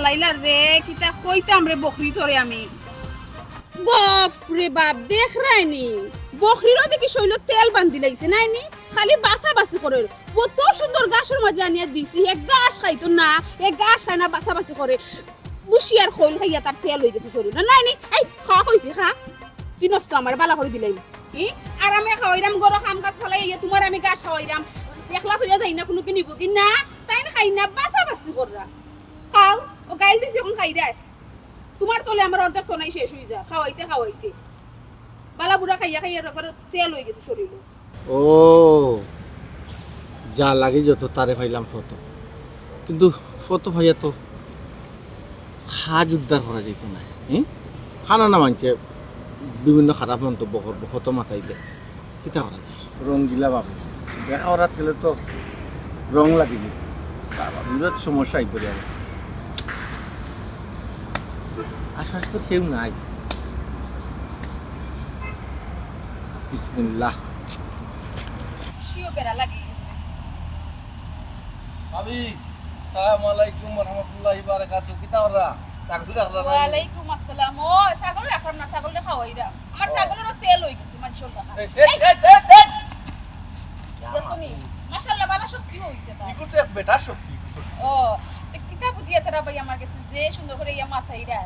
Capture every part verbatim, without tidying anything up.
তাইলা রে, কিতা কইতাম রে বকরি তোরে আমি। বাপ রে বাপ, দেখরায়নি? বকরিরও দেখি শইলো তেল বান্ধিলাইছে, নায়নি? খালি বাছাবাছি করের। কত সুন্দর ঘাসর মাঝে আনিয়া দিছি, হে ঘাস খাইতো না, হে ঘাস খায় না, বাছাবাছি করে। বুসি আর খইল খাইয়া তার তেল অইগেছে শরীলো, নায়নি? এই, খা কইছি, খা। চিনস তো আমারে, বালা করি দিলাইমু। ই, আর আমি খাওয়াইরাম, ঘরো কাম কাজ ফালাই, ইয়ে, তুমার আমি ঘাস খাওয়াইরাম। একলা থইয়া যাই না, কুনুকে নিবো কি না? তাইন খাই না, বাছাবাছি কররা। খাও, ও গাইল দিছি, অখন খাইরায়। তুমার তলে আমার অর্ধেক তনাই শেষ অইযায়, খাওয়াইতে খাওয়াইতে। বালা বুড়া খাইয়া খাইয়া একবারে তেল অইগেছে শরীলো। ও, যা লাগি যত তারে পাইলাম ফটো, কিন্তু ফটো পাইয়া তো কাজ উদ্ধার করা যাইতো নায়। হুম? খানা না মানছে বিভিন্ন খারাপ মন্তব্য করবো, ফটো মাতাইলে কিতা করা যায়? রঙ্গিলা বাবু, দেখা করাত গেলে তো রং লাগিনি। বাবা, বিরাট সমস্যা আই পড়ে আমার। আশপাশ তো কেউ নাই। বিসমিল্লাহ। সিও বেড়া লাগিয়ে গেছে। ভাবি, আসসালামু আলাইকুম ওয়া রাহমাতুল্লাহি ওয়া বারাকাতুহু। কিতা কররা? ছাগল রাখলা না? ওয়ালাইকুম আসসালাম। ও, ছাগল রাখলাম না, ছাগলরে খাওয়াইরাম। আমার ও। ছাগলরও তেল অইগেছে, মানষর দেখা। এই, এই, এই, এই, এই! দেখছো নি? মাশাআল্লাহ, ভালা শক্তি অইছে তার। ইগু তো এক বেটার শক্তি, ইগু শক্তি। ও, তে কিতা বুঝিয়া তারা ভাই আমার গেছে যে সুন্দর করি ইয়া মাতাইরা।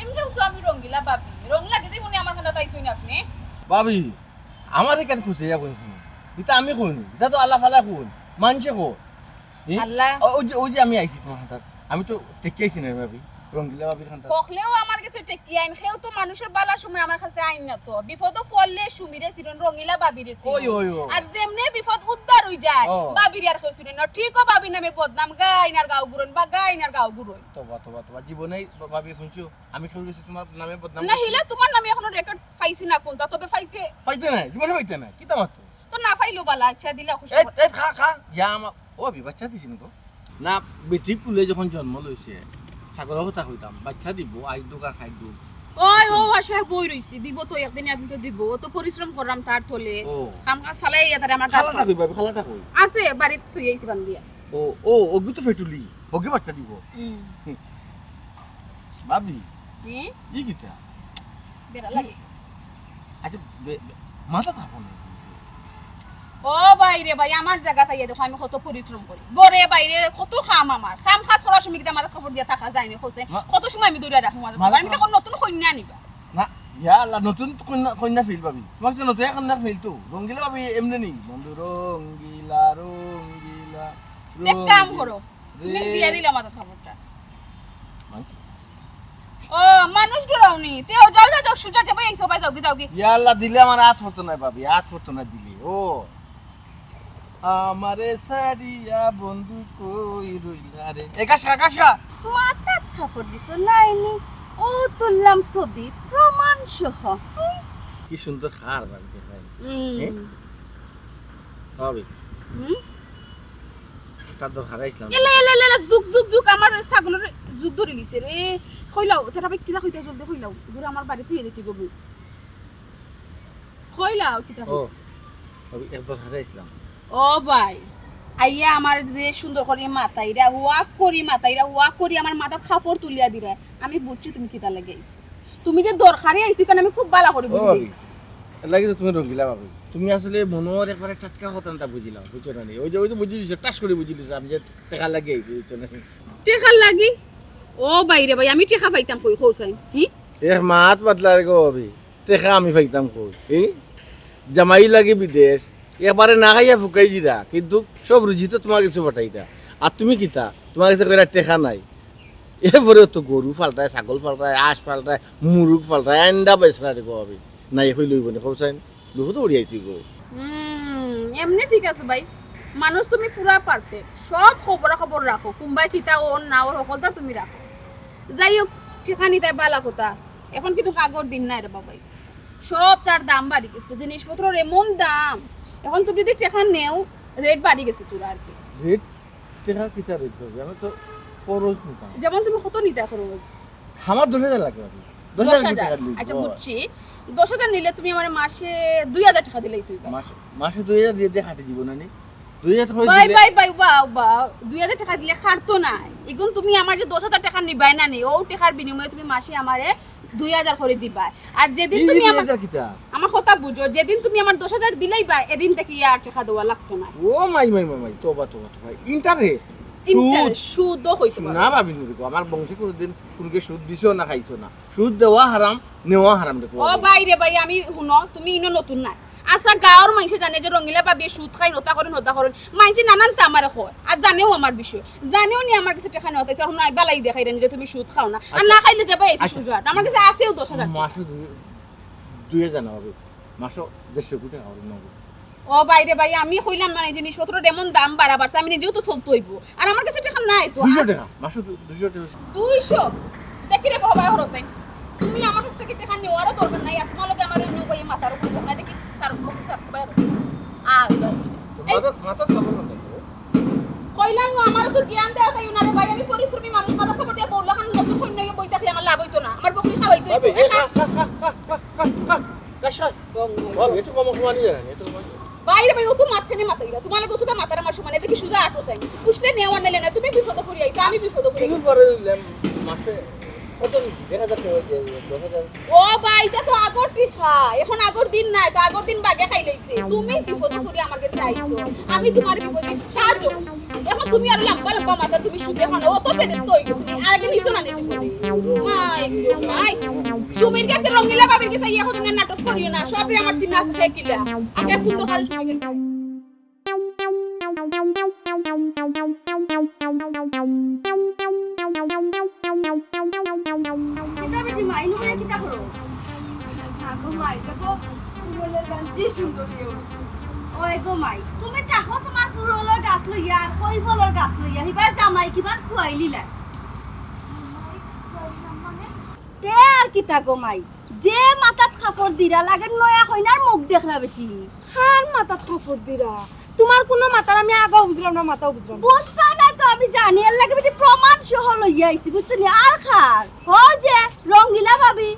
এমনেও তো আমি রঙ্গিলা ভাবি। রং লাগে যে মনে আমার খান্দাত আইছইন আপনে। ভাবি, আমারে কেনে খুঁজিয়া কইন হুন? ইতা আমি কইনি, ইতা তো আল্লাহ ফালা কইন, মানষে কইন। ই? আল্লাহ। ও, ওই যে, ওই যে আমি আইছি তুমার খান্দাত, আমি তো টেকি আইছি না ভাবি, রঙ্গিলা ভাবির খান্দাত। হকলেও আমার গেছে টেকি আইন, কেউ তো মানষর ভালা সময় আমার কাছে আইন না তো, বিপদো পড়লে সুমিরে চিনইন, রঙ্গিলা ভাবিরে চিনইন। ওই, ওই, ওই। আর যেমনে বিপদ উদ্ধার অইযায়, ও। ভাবিরে আর কেউ চিনইন না। ঠিকও ভাবির নামে বদনাম গাইন আর গাউ ঘুরইন, বা গাইন আর গাউ ঘুরইন। তবা, তবা, তবা, জীবনে ভাবি হুনছো? আমি কেউর গেছে তুমার নামে বদনাম না, করছি? হিলা তুমার নামে এখনো রেকর্ড পাইছি না কুনতা, তবে পাইতে পাইতে নায়, জীবনে পাইতে নায়, কিতা মাতো? তো না পাইলেও ভালা, আচ্ছা, দিলা খুশি এই, কর। এই, খা, খা, ইয়া আমার, ও, আমি বাচ্চা দিছি নি গো? না, বেটি কুলে যখন জন্ম লইছে, ছাগলর কথা কইতাম, বাচ্চা দিব, আইজ দুক আর খাই দুক। ওই, ও, আশায় বই রইছি, দিব তো একদিন, একদিন তো দিব, অত পরিশ্রম করলাম তার তলে, ও। কাম কাজ ফালাই ইয়া তারে আমার কাজ খালাটা কর। কই, ভাবি, খালাটা কই? আছে, বাড়িত থই আইছি বান্ধিয়া। ও, ও, ওগু তো ফেটুলি, ওগে বাচ্চা দিব। হুম। ভাবি, হুম? ই কিতা? বেড়া লাগে। আচ্ছা, বে-, বে-, মাথা থাপো না। ও ভাই রে ভাই, আমার জাগাত আইয়া দেখো, আমি কত পরিশ্রম করি। ঘরে বাইরে কত কাম আমার। কাম কাজ করার সময় কিতা মাথাত কাপড় দিয়া থাকা যায় নি, কইছে? মা-, কত সময় আমি দৌড়াই রাখমু মাথাত মাথাত কাপড়? আমি তো কাপড় নতুন কইন্যা নিবা। না, ইয়া আল্লাহ, নতুন কইন্যা, কইন্যা ফিল ভাবি। তুমার তো নতুন কইন্যা ফিল তো। রঙ্গিলা ভাবি এমনে নি। বন্ধু রঙ্গিলা, রঙ্গিলা, এক কাম রঙ্গিলা। করো, তুমি দিয়া দিলা মাথাত কাপড়টা। মানছি। ও, মানুষ ডরাও নি। তে ও যাও, যাও, যাও, সুজা যাবো, এই সবাই যাওগি, যাওগি। ইয়া আল্লাহ, দিলে আমার আত পড়তো না ভাবি, আত পড়তো না দিলে। ও, আমারে সারিয়া বন্ধু কই রইলা রে। এ, কাশকা, কাশকা। মাথাত কাপড় দিছো নাইনি? ও, তুললাম ছবি, প্রমাণ সহ। হুম। কি সুন্দর খার ভাবি দেখায়। হুম। এ? ভাবি। হুম? তার দরকার আইছিলাম। এলা, এলা, এলা, এলা, জুক, জুক, জুক, আমার ছাগলর জুক ধরি নিছে রে। কইলাও, তারা ভাই কিতা কইতা জলদি কইলাও। ঘুরে আমার বাড়িত থইয়া দিতে গো বউ। কইলাও কিতা ও, কইতা? আমি এক দরকারে আইছিলাম। ও ভাই, আইয়া আমার যে সুন্দর করি মাতাইরা, ওয়াক করি মাতাইরা, ওয়াক করি আমার মাথাত কাপড় তুলিয়া দিরা। আমি বুঝছি তুমি কিতা লাগি আইছো। তুমি যে দরকারে আইছো, কারণ আমি খুব ভালা করি ও বুঝি ভাবি, গেছি। এর লাগি তো তুমি রঙ্গিলা ভাবি। তুমি আসলে মনর একবারে টাটকা কথা এটা বুঝিলাও, বুঝছো না নি? ওই যে, ওই যে বুঝি দিছো, টাস করি বুঝি দিছো, আমি যে টেকার লাগি আইছি, বুঝছো না নি? টেকার লাগি? ও ভাই রে ভাই, আমি টেকা পাইতাম কই, কও চাই? হি? এক মাত মাতলা রে গো ভাবি, টেকা আমি পাইতাম কই? হি? জামাই লাগে বিদেশ, একবারে না খাইয়া ফুকাই যিরা, কিন্তু সব রুজি তো তুমার গেছে পাঠাইরা। আর তুমি কিতা? তুমার গেছে কইরা টেকা নাই। এরপরেও তো গরু পালটায়, ছাগল পালটায়, আঁশ পালটায়, মুরুগ পালটায়, আন্ডা বেচরা রে গো ভাবি। নাই কই লইব নি, কও চাইন? লুহু তো উড়ি আইছি গো। হুম, এমনে ঠিক আছে ভাই। মানুষ তুমি পুরা perfect। সব খবরা খবর রাখো। কুনবায় কিতা অর না অর হকলতা তুমি রাখো। যাই হোক, টেকা নিতায় ভালা কথা। এখন কিন্তু আগর দিন নাই রে বাবাই। সব তার দাম বাড়ি গেছে। জিনিসপত্রর এমন দাম। এখন তুমি যদি টেকা নেও, rate বাড়ি গেছে তোর আর কি। Rate টেকা কিতা rate করবে? আমি তো খরচ নিতাম। যেমন তুমি কত নিতায় খরচ? আমার দশ হাজার লাগে ভাবি। দশ হাজার দশ হাজার? টেকা নিব। আচ্ছা, বুঝছি। দশ হাজার নিলে তুমি আমারে মাসে দুই হাজার টেকা দিলেই তুই পাই। মাসে, মাসে দুই হাজার দিয়া দিয়া খাটি দিব না নি? দুই হাজার টেকা ভাই, দিলে ভাই, ভাই, বা, বা, দুই হাজার টেকা দিলে খাটতো নায়। ইগুন তুমি আমার যে দশ হাজার টেকা নিবায় না নি, অউ টেকার বিনিময়ে তুমি মাসে আমারে দুই হাজার করি দিবায়। আর যেদিন এই তুমি দুই আমার, হাজার কিতা? আমার কথা বুঝো, যেদিন তুমি আমার দশ হাজার দিলাইবায়, এদিন থাকি আর টেকা দেওয়া লাগতো না। ও মাই, মাই, মাই, মাই, তওবা, তওবা, তওবা। Interest? Interest, সুদ। সুদও কইতে পারো। না ভাবি নুরি গো, আমার বংশে কোনোদিন কুনুকে সুদ দিছো না, খাইছো না। সুদ দেওয়া হারাম, নেওয়া হারাম দেখো। ও ভাই রে ভাই, আমি হুনো, তুমি ইনো নতুন নায়। আচ্ছা, গাঁওর মাইনষে জানে যে রঙ্গিলা ভাবিয়ে সুদ খাইন, অতা করইন, হতা করইন। মাইনষে নানানতা আমারে কয়। আর জানেও আমার বিষয়। জানেও নি আমার গেছে টেকা নেওয়া, তাই এখন নাই বালাই দেখাইরায় নি যে তুমি সুদ খাও না। আর আচ্ছা। না খাইলে যাবায় আইছে আচ্ছা। সুজা। আমার গেছে আছেও দশ হাজার টেকা। মাসে দুই, দুই হাজার না ভাবি। মাসে দেড়শো কোটি টাকা হবে নগদ। ও ভাই রে ভাই, আমি কইলাম না, এই জিনিসপত্রর এমন দাম বাড়া বাড়ছে, আমি নিজেও তো চলতে অইবো। আর আমার গেছে টেকা নাই তো। দুইশো টেকা, মাসে দু-, দুইশো টেকা। দুইশো? দেখি রে বাবা, হরো চাই। তুমি আমার কাছ থাকি টেকা নেওয়ারও দরকার নাই, আর তুমার লগে আমার অন্য কই মাথার উপর দরকার নাই, দেখি, স্যার, স্যার, বাইরে। আ, এই মাথা, মাথা খাবো না তো। কইলাম না, আমারও তো জ্ঞান দেওয়া তাই না রে ভাই, আমি পরিশ্রমী মানুষ, মাথা খবর দিয়া বললো, এখন নতুন কইন নিয়ে বই থাকলে আমার লাভ অইতো না, আমার বকরি খাওয়াইতো ভাবি, অইতো। এ, খা, খা, খা। কাশা। রং নাই। ভাবি, একটু কম কমানি যায় না, একটু কমানি। বাইরে ভাই, অত মাতছে নি মাতাইরা। তুমার লগে অতটা মাতার আমার সময় নাই। দেখি সুজা আটো চাই। পুষলে নেওয়া নিলে না। তুমি বিপদে পড়ি আইছো, আমি বিপদে পড়ি তুমি আইছি। পরে দিলে মাসে কত নিচ্ছি? দেড় হাজার টাকা হয়ে যায়, দশ হাজার। ও ভাই, ইটা তো আগর টেকা। এখন আগর দিন নাই, তো আগর দিন বাগে খাই লইছে। তুমি বিপদে পড়ি আমার গেছে আইছো। আমি তুমার বিপদে সাহায্য করছি। এখন তুমি আর লম্বা লম্বা মাতার, তুমি সুখে খাও না। অত ফেলে তো হয়ে গেছে। আর আগে নিছো না নিচে করে। মাই গো, মাই। সুমির গেছে, রঙ্গিলা ভাবির গেছে, ইয়ে কত নাটক করিও না। সবরে আমার চিন্তা আছে, সে কিলা। আগে কোন দরকারে সুমির গেছে। কিতা বেটি, মাই নুয়ে কিতা করো? আগো মাই, দেখো, ফুলর গাছ যে সুন্দর হয়ে উঠছে। ওই গো মাই, তুমি থাকো তুমার ফুলর গাছ লইয়া আর কই ফুলর গাছ লইয়া, হিবার জামাই কিবার খুয়াইলিলা। তে আর কিতা গো মাই, যে মাথাত কাপড় দিরা লাগে নয়া কইনার মুখ দেখরা বেটি। কার মাথাত কাপড় দিরা? তুমার কুনু মাথার আমি আগাও বুঝলাম না, মাথাও বুঝলাম না। বুঝতায় না তো আমি জানি, এর লাগি বেটি প্রমাণ সহ লইয়া আইছি, বুঝছো নি? আর কার? ও যে রঙ্গিলা ভাবি।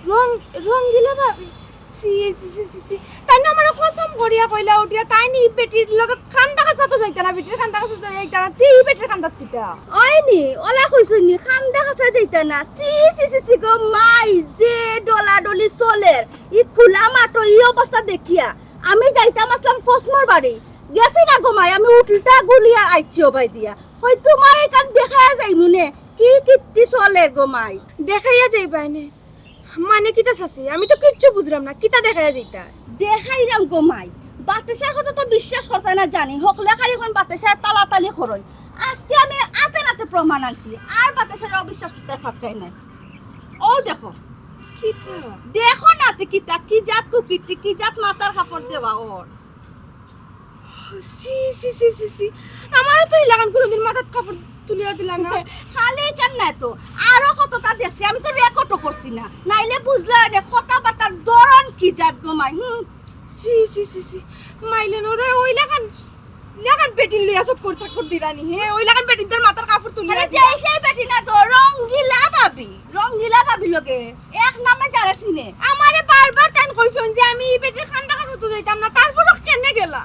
রং-, রঙ্গিলা ভাবি? ছি, ছি, ছি, ছি, ছি। তাই না আমারে কসম করিয়া কইলা উঠিয়া, তাই নি বেটির লগে কান্দা কাছাত যাইতা না, বেটির কান্দা কাছাত যাইতা না, তে ই বেটির কান্দাত কিতা? ওই নি, ওলা কইছইন নি, কান্দা কাছা যাইতা না। ছি, ছি, ছি, ছি গো মাই, যে ডলাডলি চলের, ই খোলা মাঠো ই অবস্থা দেখিয়া, আমি যাইতাম আছলাম ফসমর বাড়ি। গেছি না গো মাই, আমি উল্টা গুলিয়া আইছি ও বাই দিয়া। কই তুমার এখান দেখাইয়া যাইমু নে, কি কীর্তি চলের গো মাই। দেখাইয়া যাইবায় নে? মানে কিতা চাচি? আমি তো কিচ্ছু বুঝলাম না, কিতা দেখাইয়া যাইতা? দেখাইরাম গো মাই, বাতেশার কথা তো বিশ্বাস করতায় না জানি, হকলে খালি অখন বাতেশায় তালাতালি করইন। আজকে আমি আতে নাতে প্রমাণ আনছি, আর বাতেশারে অবিশ্বাস করতায় পারতায় নায়। ও দেখো। কিতা? দেখো না তে কিতা, কি জাত কুকীর্তি, কি জাত মাথার কাপড় দেওয়া ওর। ছি, ছি, ছি, ছি, ছি। আমারও তো ইলাখান কুনুদিন মাথাত কাপড় তুলিয়া দিলা না। খালি কেন না তো, আরো কততা দেখছি, আমি তো রেকর্ডও করছি না, নাইলে বুঝলা নে কথাবার্তার ধরন কি জাত গো মাই। হুম। ছি, ছি, ছি, ছি। মাইলে নরে ওই লাখান, লাখান বেটিন লইয়া চক্কর চাক্কর দিরানি, হে? ওই লাখান বেটিন তোর মাথার কাপড় তুলিয়া মানে দিলা। যে সেই বেটি না তো, রঙ্গিলা ভাবি, রঙ্গিলা ভাবি লগে এক নামে যারে চিনে। আমারে বারবার তাইন কইছইন যে আমি ই বেটির কান্দা কাছাত যাইতাম না, তারপরও কেনে গেলা?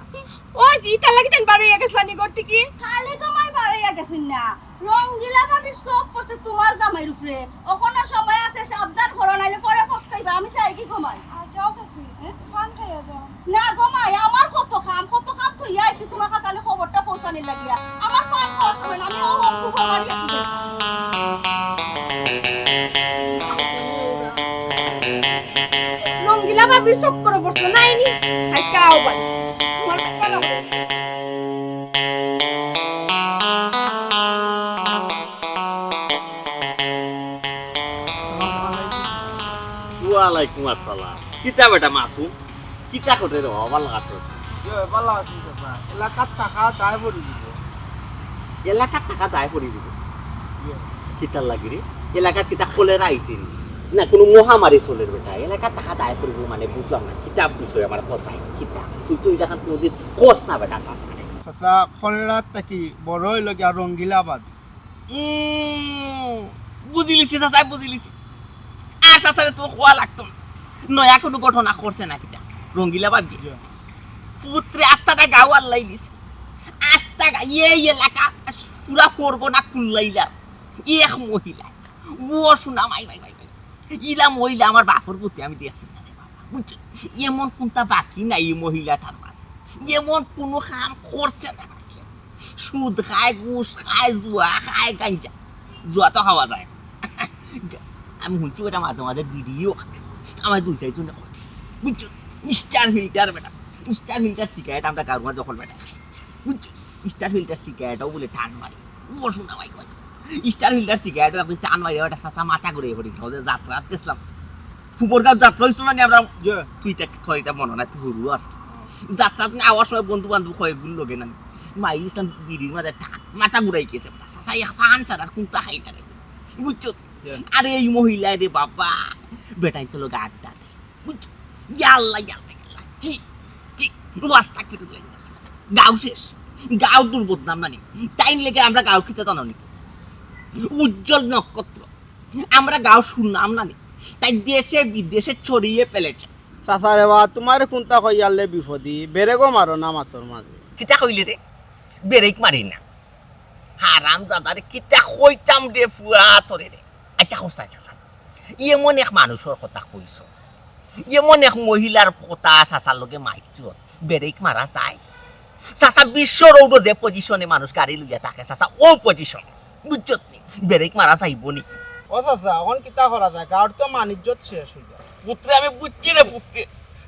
ও, ইতার লাগি তাইন বারইয়া গেছলা নি ঘর থাকি? খালি গো মাই বারইয়া গেছইন না, রঙ্গিলা ভাবির চোখ পড়ছে তুমার জামাইর উপরে। অখনো সময় আছে, সাবধান করো, নাইলে পরে পস্তাইবা। আমি যাইগি গো মাই। আর যাও চাচি, হ্যাঁ? পান খাইয়া যাও। না গো মাই, আমার কত কাম, কত কাম থইয়া আইছি তুমার কাছে আমি খবরটা পৌঁছানির লাগিয়া। আমার পান খাওয়ার সময় না, আমি ও হক শুভ মারি একটু। রঙ্গিলা ভাবির চক্করে পড়ছো নাইনি? আজকে আও বাড়ি। তুমার কপাল হবে। ওয়ালাইকুম আসসালাম। কিতা বেটা মাসুম? কিতা করে রে বাবা, ভালা আছো? ইয়ে, ভালা আছি চাচা। এলাকাত থাকা দায় পড়ি যিবো। এলাকাত থাকা দায় পড়ি যিবো? ইয়ে। কিতার লাগি রে? এলাকাত কিতা কলেরা আইছে নি? না, কুনু মহামারী চলের বেটা। এলাকাত থাকা দায় পড়ি যিবো মানে বুঝলাম না। কিতা বিষয় আমার কথায়? কিতা? তুই তো ইলাখান কুনুদিন কস না বেটা, চাচারে। চাচা, কলেরার থাকি বড় অইলো গিয়া রঙ্গিলা ভাবি। উম, বুঝিলিছি চাচা, বুঝিলিছি। আর চাচারে তো কওয়া লাগতো না। নয়া কুনু ঘটনা করছে না কিতা? রঙ্গিলা ভাবি। জি। পুত্রে আস্তাটা গাঁও আল্লাই দিছে। আস্তা গা-, ইয়ে, ইয়ে এলাকা। পুরা পরগনা কুল্লাইলার এক মহিলা। ও শোনা মাই, মাই, মাই, মাই। ইলা মহিলা আমার বাপর পুতে আমি দেখছি না রে বাবা, বুঝছো? এমন কুনতা বাকি নাই এই মহিলাটার মাঝে, এমন কুনু কাম করছে না। সুদ খায়, ঘুষ খায়, জুয়া খায়, গাঞ্জা। জুয়া তো খাওয়া যায় না। আমি হুনছি বেটা মাঝে মাঝে বিড়িও খায়। আমার দুই চাইর জনে কইছে, বুঝছো? স্টার ফিল্টার বেটা, স্টার ফিল্টার সিগারেট আমরা গাঁওর মাঝে অকল বেটা খাই, বুঝছো? স্টার ফিল্টার সিগারেটও বুলে টান মারে। ও শোনা ভাই, ভাই, স্টার ফিল্টার সিগারেটও একদিন টান মারে, ওটা চাচা মাথা ঘুরে পড়ি। যাত্রাত গেছিলাম, ফুবরগাঁও যাত্রা অইছিল না নি আমরা? জি। তুই তা, তোর ইতা মনো নাই, তুই হুরু আছস। যাত্রাত নি আওয়ার সময় বন্ধু বান্ধব কয়েকগুলো লগে না নি, মারি দিছলাম বিড়ির মাঝে টান, মাথা ঘুরাই গেছে। চাচা এক পান ছাড়া আর কুনতা খাই না রে, বুঝছো? জি। আরে এই মহিলা রে বাবা, বেটাইন্তর লগে আড্ডা দেয়, বুঝছো? ইয়াল্লা, ইয়াল্লা, ইয়াল্লা। জি, জি। ওয়াস্তা কি তুলে? গাঁও শেষ। গাঁওর দুর্বদনাম নানি। তাইন লেগে আমরা গাঁওর কিতা জানো নি? উজ্জ্বল নক্ষত্র। আমরা গাঁওর সুনাম নানি। তাই দেশে বিদেশে ছড়িয়ে ফেলেছে। চাচা রে বা, তুমারে কুনতা কইয়ারলে বিপদি, বেরেগও মারো না মাতর মাঝে। কিতা কইলে রে? বেরেক মারি না। হারামজাদারে কিতা কইতাম রে ফুয়া তোরে রে। আচ্ছা, কও চাচা, চাচা। এমন এক মানুষর কথা কইছো, এমন এক মহিলার কথা চাচার লগে মাতছো, বেরেক মারা যায়? চাচা, বিশ্ব রোডো যে পজিশনে মানুষ গাড়ি লইয়া থাকে চাচা, অউ পজিশন, বুঝছত নি? বেরেক মারা যাইবো নি? ও চাচা, অখন কিতা করা যায়? গাঁওর তো মান ইজ্জত শেষ অইয়া। পুত্রে, আমি বুঝছি রে পুত্রে,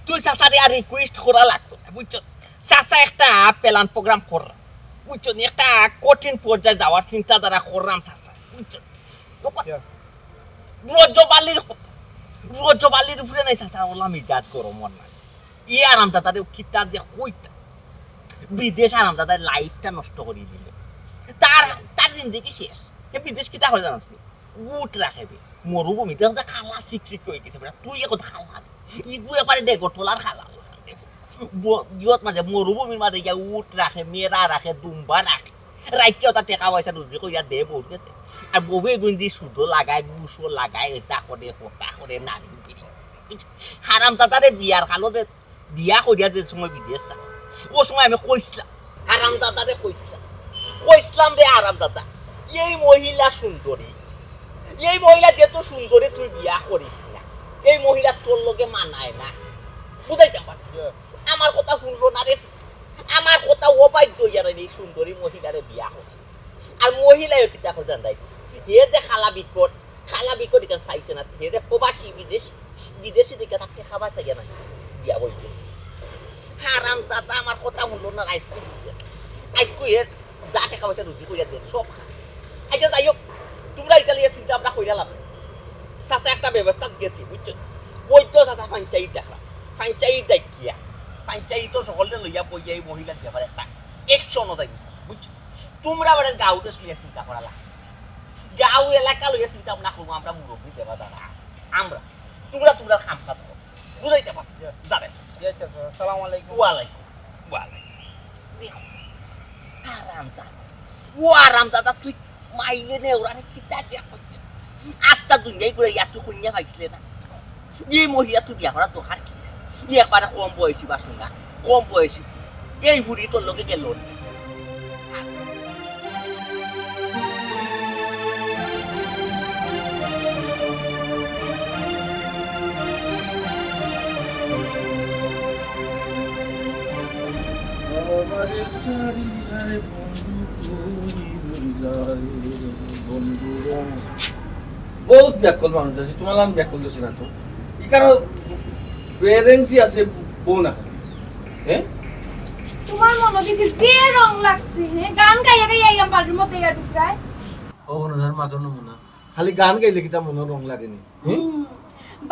তুই চাচারে আর রিকোয়েস্ট করা লাগতো না, বুঝছত? চাচা একটা প্ল্যান প্রোগ্রাম কররাম, বুঝছত নি? একটা কঠিন পর্যায়ে যাওয়ার চিন্তাধারা কররাম চাচা, বুঝছত? ইয়া। রজব আলীর কথা, রজব আলীর উপরে নাই চাচা, ওলা মিজাজ গরম অর না। ই আরামজাদারে কিতা যে কইতা, বিদেশ আরামজাদার লাইফটা নষ্ট করি দিল। তার, তার জিন্দেগি শেষ। হে বিদেশ কিতা করে জানোস নি? উট রাখে বে। মরুভূমিতে যে খালা চিকচিক অই গেছে বেটা, তুই এখন খালা। ইগু এবারে ডেগর তলার খালা। ব-, ইয়ত মাঝে মরুভূমির মাঝে গিয়া উট রাখে, মেরা রাখে, দুম্বা রাখে। রাখিয়া ওটা টেকা পয়সা রুজি করিয়া দে বউর গেছে। আর বউয়ে এগুন দি সুদও লাগায়, ঘুষও লাগায়, এটা করে, ওটা করে, নারী বিক্রি। হারামজাদারে বিয়ার কালো যে বিয়া করিয়া যে সময় বিদেশ যায়, ও সময় আমি কইছলাম, হারামজাদারে কইছলাম, কইছলাম রে হারামজাদা, এই মহিলা সুন্দরী, এই মহিলা যেত সুন্দরী তুই বিয়া করিস না, এই মহিলা তোর লগে মানায় না। বুঝাইতাম পারছি? আমার কথা হুনলো না রে, আমার কথা অবাধ্য অইয়া রে এই সুন্দরী মহিলারে বিয়া করে। আর মহিলায়ও কিতা করে জানরায়? হে যে খালা বিকট, খালা বিকট ইখান চাইছে না, হে যে প্রবাসী বিদেশি, বিদেশি দেখে তার টেকা পয়সা ইয়া না, দিয়া বই গেছে। হারামজাদা আমার কথা হুনলো না, আইজকু বুঝে। আইজকু এর যা টেকা পয়সা রুজি করিয়া দেন, সব খা। আচ্ছা, যাই হোক, তোমরা ইতা লইয়া চিন্তা ভাবনা করিয়া লাভ নাই। চাচা একটা ব্যবস্থা গেছি, বুঝছো? ওই তো চাচা পঞ্চায়েত ডাকলাম, পঞ্চায়েত ডাকিয়া, পঞ্চায়েত সকলরে লইয়া বইয়া এই মহিলার ব্যাপারে একটা অ্যাকশনও যাইব চাচা, বুঝছো? তোমরা আবার গাঁও দেশ লইয়া চিন্তা করা লাগবে। গাঁও এলাকা লইয়া চিন্তা ভাবনা করবো আমরা মুরব্বী দেবা যারা আছি। আমরা, তোমরা, তোমরা কাম কাজ করো। বুঝাইতে পারছি? জানেন? জি, আচ্ছা, আচ্ছা। আসসালামু আলাইকুম। ওয়ালাইকুম, ওয়ালাইকুম আসসালাম। দেখো, হারামজাদা। ও হারামজাদা, তুই মাইলে নে, ওরা কিতা যে করছে? আস্তা দুনিয়াই ঘুরে ইয়ার তুই কইন্যা পাইছিলে না? এই মহিলা তুই বিয়া করা দরকার কি? ই একবারে কম বয়সী বা শোনা, কম বয়সী। এই বুড়ি তোর লগে গেল। বহুত ব্যাককল মানুষ আছে, তোমার লান ব্যাককল গেছে না তো। ই কারো প্রেগনেন্সি আছে, বউ না খালি। হ্যাঁ? তোমার মনে দেখি যে রং লাগছে, হ্যাঁ? গান গাইয়া গাইয়া আইয়াম বাড়ির মধ্যে ইয়া ঢুকরায়। ও, কোনো ধর মাথার নমুনা। খালি গান গাইলে কিতা মনে রং লাগেনি? হুম? হুম।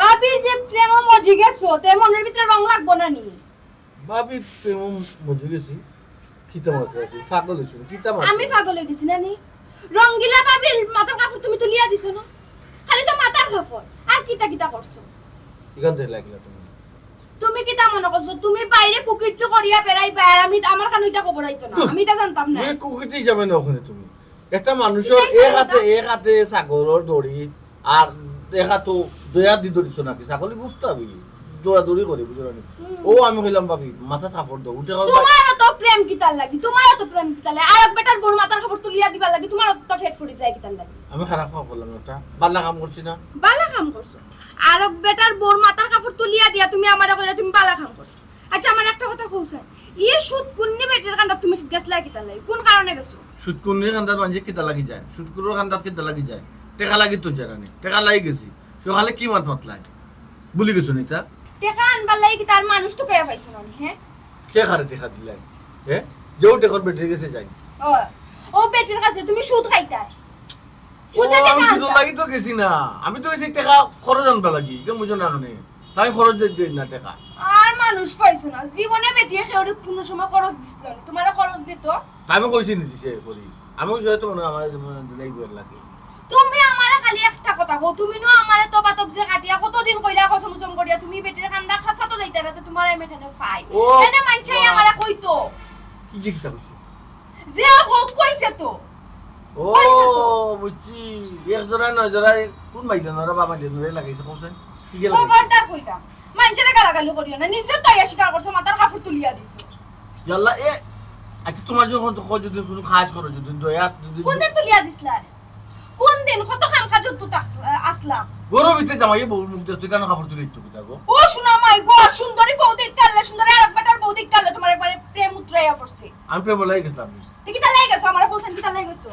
বাবির যে প্রেম মজি গেছো, তে মনের ভিতরে রং লাগবো না নি? বাবির প্রেম মজি গেছি? কিতা মাতরা তুই? পাগল হইছো নি? কিতা মাতরা? আমি পাগল হয়ে গেছি না নি? রঙ্গিলা বাবির মাথার কাপড় তুমি তুলিয়া দিছো না? খালি তো মাথার কাপড়, আর কিতা কিতা করছো? এখান থেকে লাগিলা তুমি। তুমি কিতা মনে করছো? তুমি বাইরে কুকীর্তি করিয়া বেড়াইবা, আর আমি, আমার কানো ইটা খবর আইতো না। ধুর। আমি ইটা জানতাম না। তুমি কুকীর্তি হিসাবে না ওখানে তুমি। একটা মানুষের এটাই এক হাতে, স্বাধীনতা। এক হাতে ছাগলর দড়ি, আর এক হাতে দয়া দি ধরিছো নাকি? ছাগলই বুঝতে হবে কি? দৌড়াদৌড়ি করি, বুঝো না নি? হুম। ও আমি কইলাম, "ভাবি, মাথাত কাপড় দেও।" উঠে কয়, "তোমার অত প্রেম কিতার লাগি? তোমার অত প্রেম কিতার লাগি? আরক বেটার বউর মাথার কাপড় তুলিয়া দিবার লাগি তোমার অত পেট ফুরি যায় কিতার লাগি?" আমি খারাপ কাম করলাম একটা, বালা কাম করছি না? বালা কাম করছো। আরক বেটার বউর মাথার কাপড় তুলিয়া দিয়া তুমি আমারে কইলা তুমি বালা কাম করছো। আচ্ছা, আমার একটা কথা কও ছাইন, ই সুদকুন্নি বেটির কান্দাত তুমি গেছলায় কিতার লাগি? কুন কারণে গেছো? সুদকুন্নির কান্দাত মানষে কিতার লাগি যায়? সুদখুরর কান্দাত কিতার লাগি যায়? টেকা লাগি তো যায় না নি? টেকা লাগি গেছি। সকালে কি মাত মাতলায়? ভুলি গেছো নি তা? টেকা আনবার লাগি কিতা আর মানুষ তুকাইয়া পাইছো না নি, হে? কে কারে টেকা দিলায়? হে? যেউ টেকার বেটির গেছে যাই। ও, ও বেটির কাছে তুমি সুদ খাইতায়? ও, সুদে আমি টেকা সুদর আনতায়? লাগি তো গেছি না। আমি তো গেছি টেকা খরচ আনবার লাগি। কেউ বুঝো না কেনে? তাই খরচ দি-, দেই না টেকা। আর মানুষ পাইছো না। জীবনে বেটিয়ে কেউরে কুনু সময় খরচ দিছিল না। তোমারে খরচ দিত? আমি কইছি নি দিছে করি। আমি কইছি হয়তো মনে হয় আমার মনে হয় দিলেই বইয়ের লাগে। তুমি আমারে খালি একটা কথা কও, তুমি নু আমারে তবাতব যে কাটিয়া কতদিন কইলা কসম কসম করিয়া, তুমি বেটির কান্দা খাসা তো যাইতা না, তো তোমারে আমি এখানে পাই। ও, এনে মানষে বাহ। আমারে কইতো। কি যে কিতা কইছে? যে হোক কইছে তো। ও, কইছে তো। বুঝছি। এক জোড়া নয় জোড়া, কোন মাইলে নয় রে বাবা, যে নয় লাগাইছে, কইছে? কি গেল? খবরদার কইতাম। মানষরে গালাগালি করিও না। নিজে তো আইয়া স্বীকার করছো, মাথার কাপড় তুলিয়া দিছো। ইয়াল্লা, এ, আচ্ছা, তোমার যখন তো খোঁজ যদি কোনো কাজ করো, যদি দয়া, যদি কোন দিন তুলিয়া দিছলা? কোন দিন? কত কাম কাজ তো তাক-, আসলাম। গরম ভিতরে জামাইয়ে বউর মুখ দিয়ে তুই কেন কাপড় তুলে দিতে কিতা গো? ও শোনা মাই গো, সুন্দরী বউ দেখতে আনলে, সুন্দরী আরক বেটার বউ দেখতে আনলে, তোমার একবারে প্রেম উতরাইয়া পড়ছে। আমি প্রেম বলাই গেছিলাম। তে কিতা লাগি গেছো? আমারে কইছেন কিতা লাগি গেছো?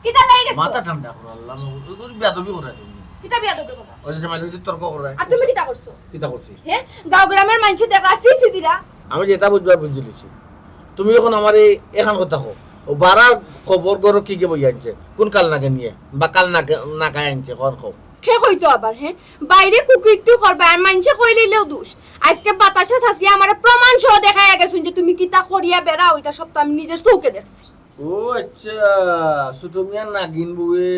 কিতা লাগি গেছো? মাথা ঠান্ডা করো, আল্লাহ মাবুদ। ওই করে বেয়াদবি করে তুমি। কিতা বেয়াদবি কথা? ওই যে মাঝে মাঝে তর্ক করে। আর তুমি কিতা করছো? কিতা করছি? হে? গাঁও গ্রামের মানষে দেখা সি সি দিরা। আমি যেটা বুঝবার বুঝি লিছি। তুমি এখন আমার এই এখান কথা কও। ও বাড়ার খবর গরো কি কে বই আনছে? কোন কাল নাকে নিয়ে? বা কাল নাকে, নাকায় আনছে, কর কও। কে কইতো আবার, হে? বাইরে কুকীর্তি করবা, আর মানষে কইলেইলেও দোষ। আজকে বাতাসে চাচিয়া আমারে প্রমাণ সহ দেখাইয়া গেছইন যে তুমি কিতা করিয়া বেড়াও, ইটা সব তো আমি নিজের চোখে দেখছি। ও আচ্ছা, ছোট মিয়া নাগিন বউয়ে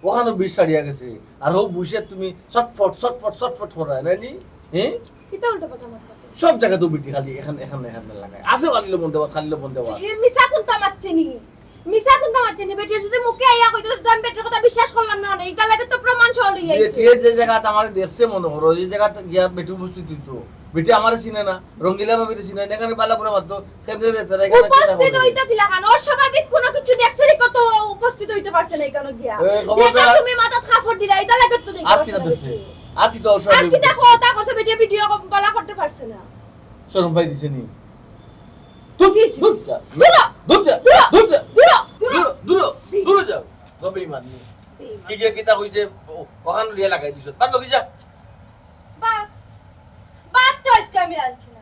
ওখানো বিষ ছাড়িয়া গেছে। আর হউ বুঝে তুমি ছটফট, ছটফট, ছটফট করায়, না নি? হ্যাঁ? কিতা উল্টা পাল্টা মাত মাতো? সব জায়গা তো বিটি খালি এখান, এখান, এখান লাগায়। আছে খালি লবণ দেওয়া, খালি লবণ দেওয়া। এ মিছা কুন্তা মাতছে নি? মিছা কুন্তা মাতছে নি? বেটি যদি মুখে আইয়া কইতো, তো আমি বেটির কথা বিশ্বাস করলাম না, না। ইটার লাগি তো প্রমাণ সহ লইয়া আইছি। বেটি যে জায়গাত আমারে দেখছে মনে করো, যে জায়গাত গিয়া বেটি উপস্থিত হইতো। বেটি আমারে চিনে না, রঙ্গিলা ভাবিরে চিনে না, এখানে বালা করে মারতো। কেমনে রে তারা এখানে কিতা উপস্থিত করে? হইতো কিলা খান? অস্বাভাবিক কোনো কিছু দেখছে নি, কত উপস্থিত হইতে পারছে না এখানে গিয়া। এই খবর দেখা দাও। তুমি মাথাত কাপড় দিলা, ইটা লাগে তো দেখি আর কিতা অস্বাভাবিক দেখছে? কি? আর কিতা আর অস্বাভাবিক কিতা দেখছে? কথা কইছে, বেটিয়ে ভিডিও কল বালা করতে পারছে না। শরম পাই দিছে নি? দূর, ছি, ছি, দূর, ছি, ছি। দূর হ, দূর যা, দূর হ, দূর যা, দূর হ, দূর হ, দূর হ, দূর হ। দূর হ যাও। গো বেঈমান নি। বেঈমান। কি গিয়া কিতা কইছে? ও-, ওখান লইয়া লাগাই দিছো। তার লগে যা। বাদ। বাদ তো আজকে আমি রাঁধছি না।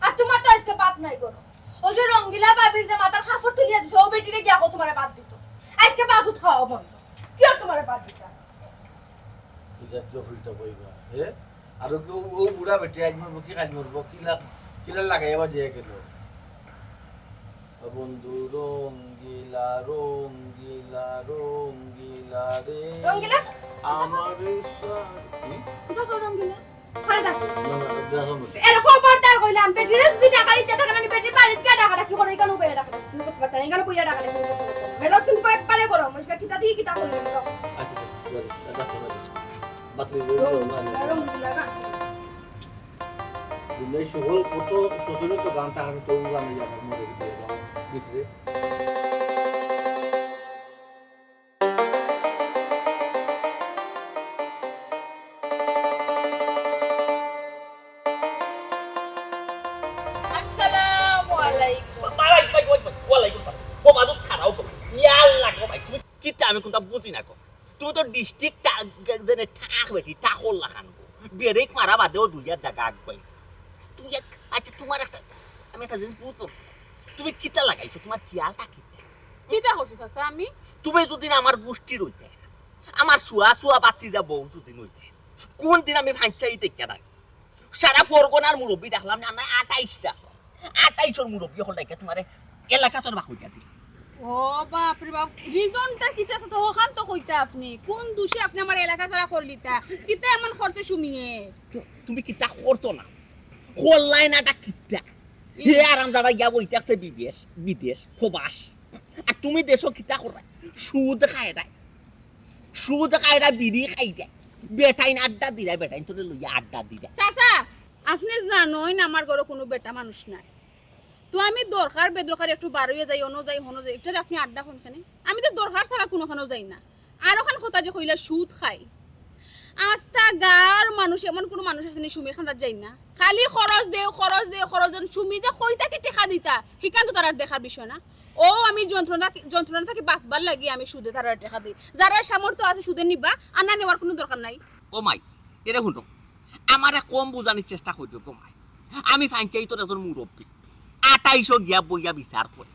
আর তোমার তো আজকে বাদ নাই করো। ওই যে রঙ্গিলা ভাবির যে মাথার কাপড় তুলিয়া দিছো, ও বেটিরে গিয়া কও তোমারে বাদ দিত। আজকে বাদ উঠ খাওয়া বন্ধ। কি আর তোমারে বাদ দিতাম? কি জাতীয় ফিল্টার পাইবা, হে? আর ও, ও, ও বুড়া বেটি আজ মরবো কি কাল মরবো, কিলা, কিলা লাগাইয়া বাজিয়া গেল। ও বন্ধু রঙ্গিলা, রঙ্গিলা, রঙ্গিলা রে। রঙ্গিলা? আমার সাথী। কিতা কও রঙ্গিলা? কারে ডাকো? না, না, ডাকো না। এরে খবরদার কইলাম, বেটিরে যদি ডাকার ইচ্ছা থাকে না, বেটির বাড়িত গিয়া ডাকাডাকি করো, ইখানো বইয়া ডাকাডাকি করতে পারতা না, ইখানো বইয়া ডাকাডাকি করতে পারতা না। মেজাজ কিন্তু একবারে গরম, ওই কিতা দিয়ে কিতা করবে? আচ্ছা, আচ্ছা, ডাকো, ডাকো। বাতিল হয়ে গেল, না, না। রঙ্গিলা, রঙ্গিলা গান। দুনিয়ার সকল কত শত শত গান থাকার তো গান এই আমার মনের ভিতরে, ভিতরে। আসসালামু আলাইকুম। ভাই, ভাই, ভাই, ভাই, ওয়ালাইকুম সালাম। ও বাদু খারাও গো ভাই। ইয়া আল্লাহ গো ভাই, তুমি কিতা আমি কোনটা বুঝি না গো। তুমি তো ডিস্ট্রিক্ট টা-, জেনে ঠাক বেটি, ঠাকর লাখান গো। ব্রেক মারা বাদেও দুইয়া জায়গা আগ পাইছে। তুমি এক-, আচ্ছা, তোমার একটা, আমি একটা জিনিস বুঝলাম না। তুমি কিতা লাগাইছো? তোমার খেয়ালটা কিতা? কিতা করছি চাচা আমি? তুমি যদি না আমার গোষ্ঠীর হইতে, আমার সুয়া সুয়া বাতি যা বউ যদি নইতে, কোন দিন আমি ফাঞ্চাই টেকা নাই? সারা ফরগনার মুরব্বি ডাকলাম না, না আঠাইশটা। আঠাইশর মুরব্বি হল ডাইকা তোমারে এলাকা তোর বাক হইয়া দিল। ও বাপ রে বাপ, রিজনটা কিতা আছে? ওখান তো কইতা আপনি। কোন দোষে আপনি আমার এলাকা ছাড়া করলিতা? কিতা এমন করছে সুমিয়ে? তু-, তুমি কিতা করছো না? করলাই না, এটা কিতা? হুম। হে আরামজাদা গিয়া বইতে আছে বিদেশ, বিদেশ, প্রবাস। আর তুমি দেশো কিতা কররায়? সুদ খাইরায়। সুদ খাইরায়, বিড়ি খাইরায়। বেটাইন আড্ডা দিরায়, বেটাইন তোরে লইয়া আড্ডা দিরায়। চাচা, আপনে জানইন আমার ঘরো কুনু বেটা মানুষ নাই। তো আমি দরকার বেদরকার একটু বার অইয়া যাই, অনো যাই, হনো যাই, ইটারে আপনে আড্ডা কইন কেনে? আমি তো দরকার ছাড়া কুনুখানো যাই না। আর অখান কথা যে কইলা সুদ খাই, আস্তা গাঁওর মানুষ, এমন কুনু মানুষ আছে নি সুমির কান্দাত যাইন না? খালি খরচ দেও, খরচ দেও, খরচ দেও। সুমি যে কই থাকি টেকা দিতা, হিখান তো তারার দেখার বিষয় না। অউ আমি যন্ত্রণা, যন্ত্রণা থাকি বাঁচবার লাগি আমি সুদে তারারে টেকা দেই। যারার সামর্থ্য আছে সুদে নিবা, আর না নেওয়ার কুনু দরকার নাই। ও মাই, এরে হুনো, আমারে কম বুঝানির চেষ্টা করিও গো মাই। আমি পঞ্চাইতর একজন মুরব্বি, আটাইশো গিয়া বইয়া বিচার করি।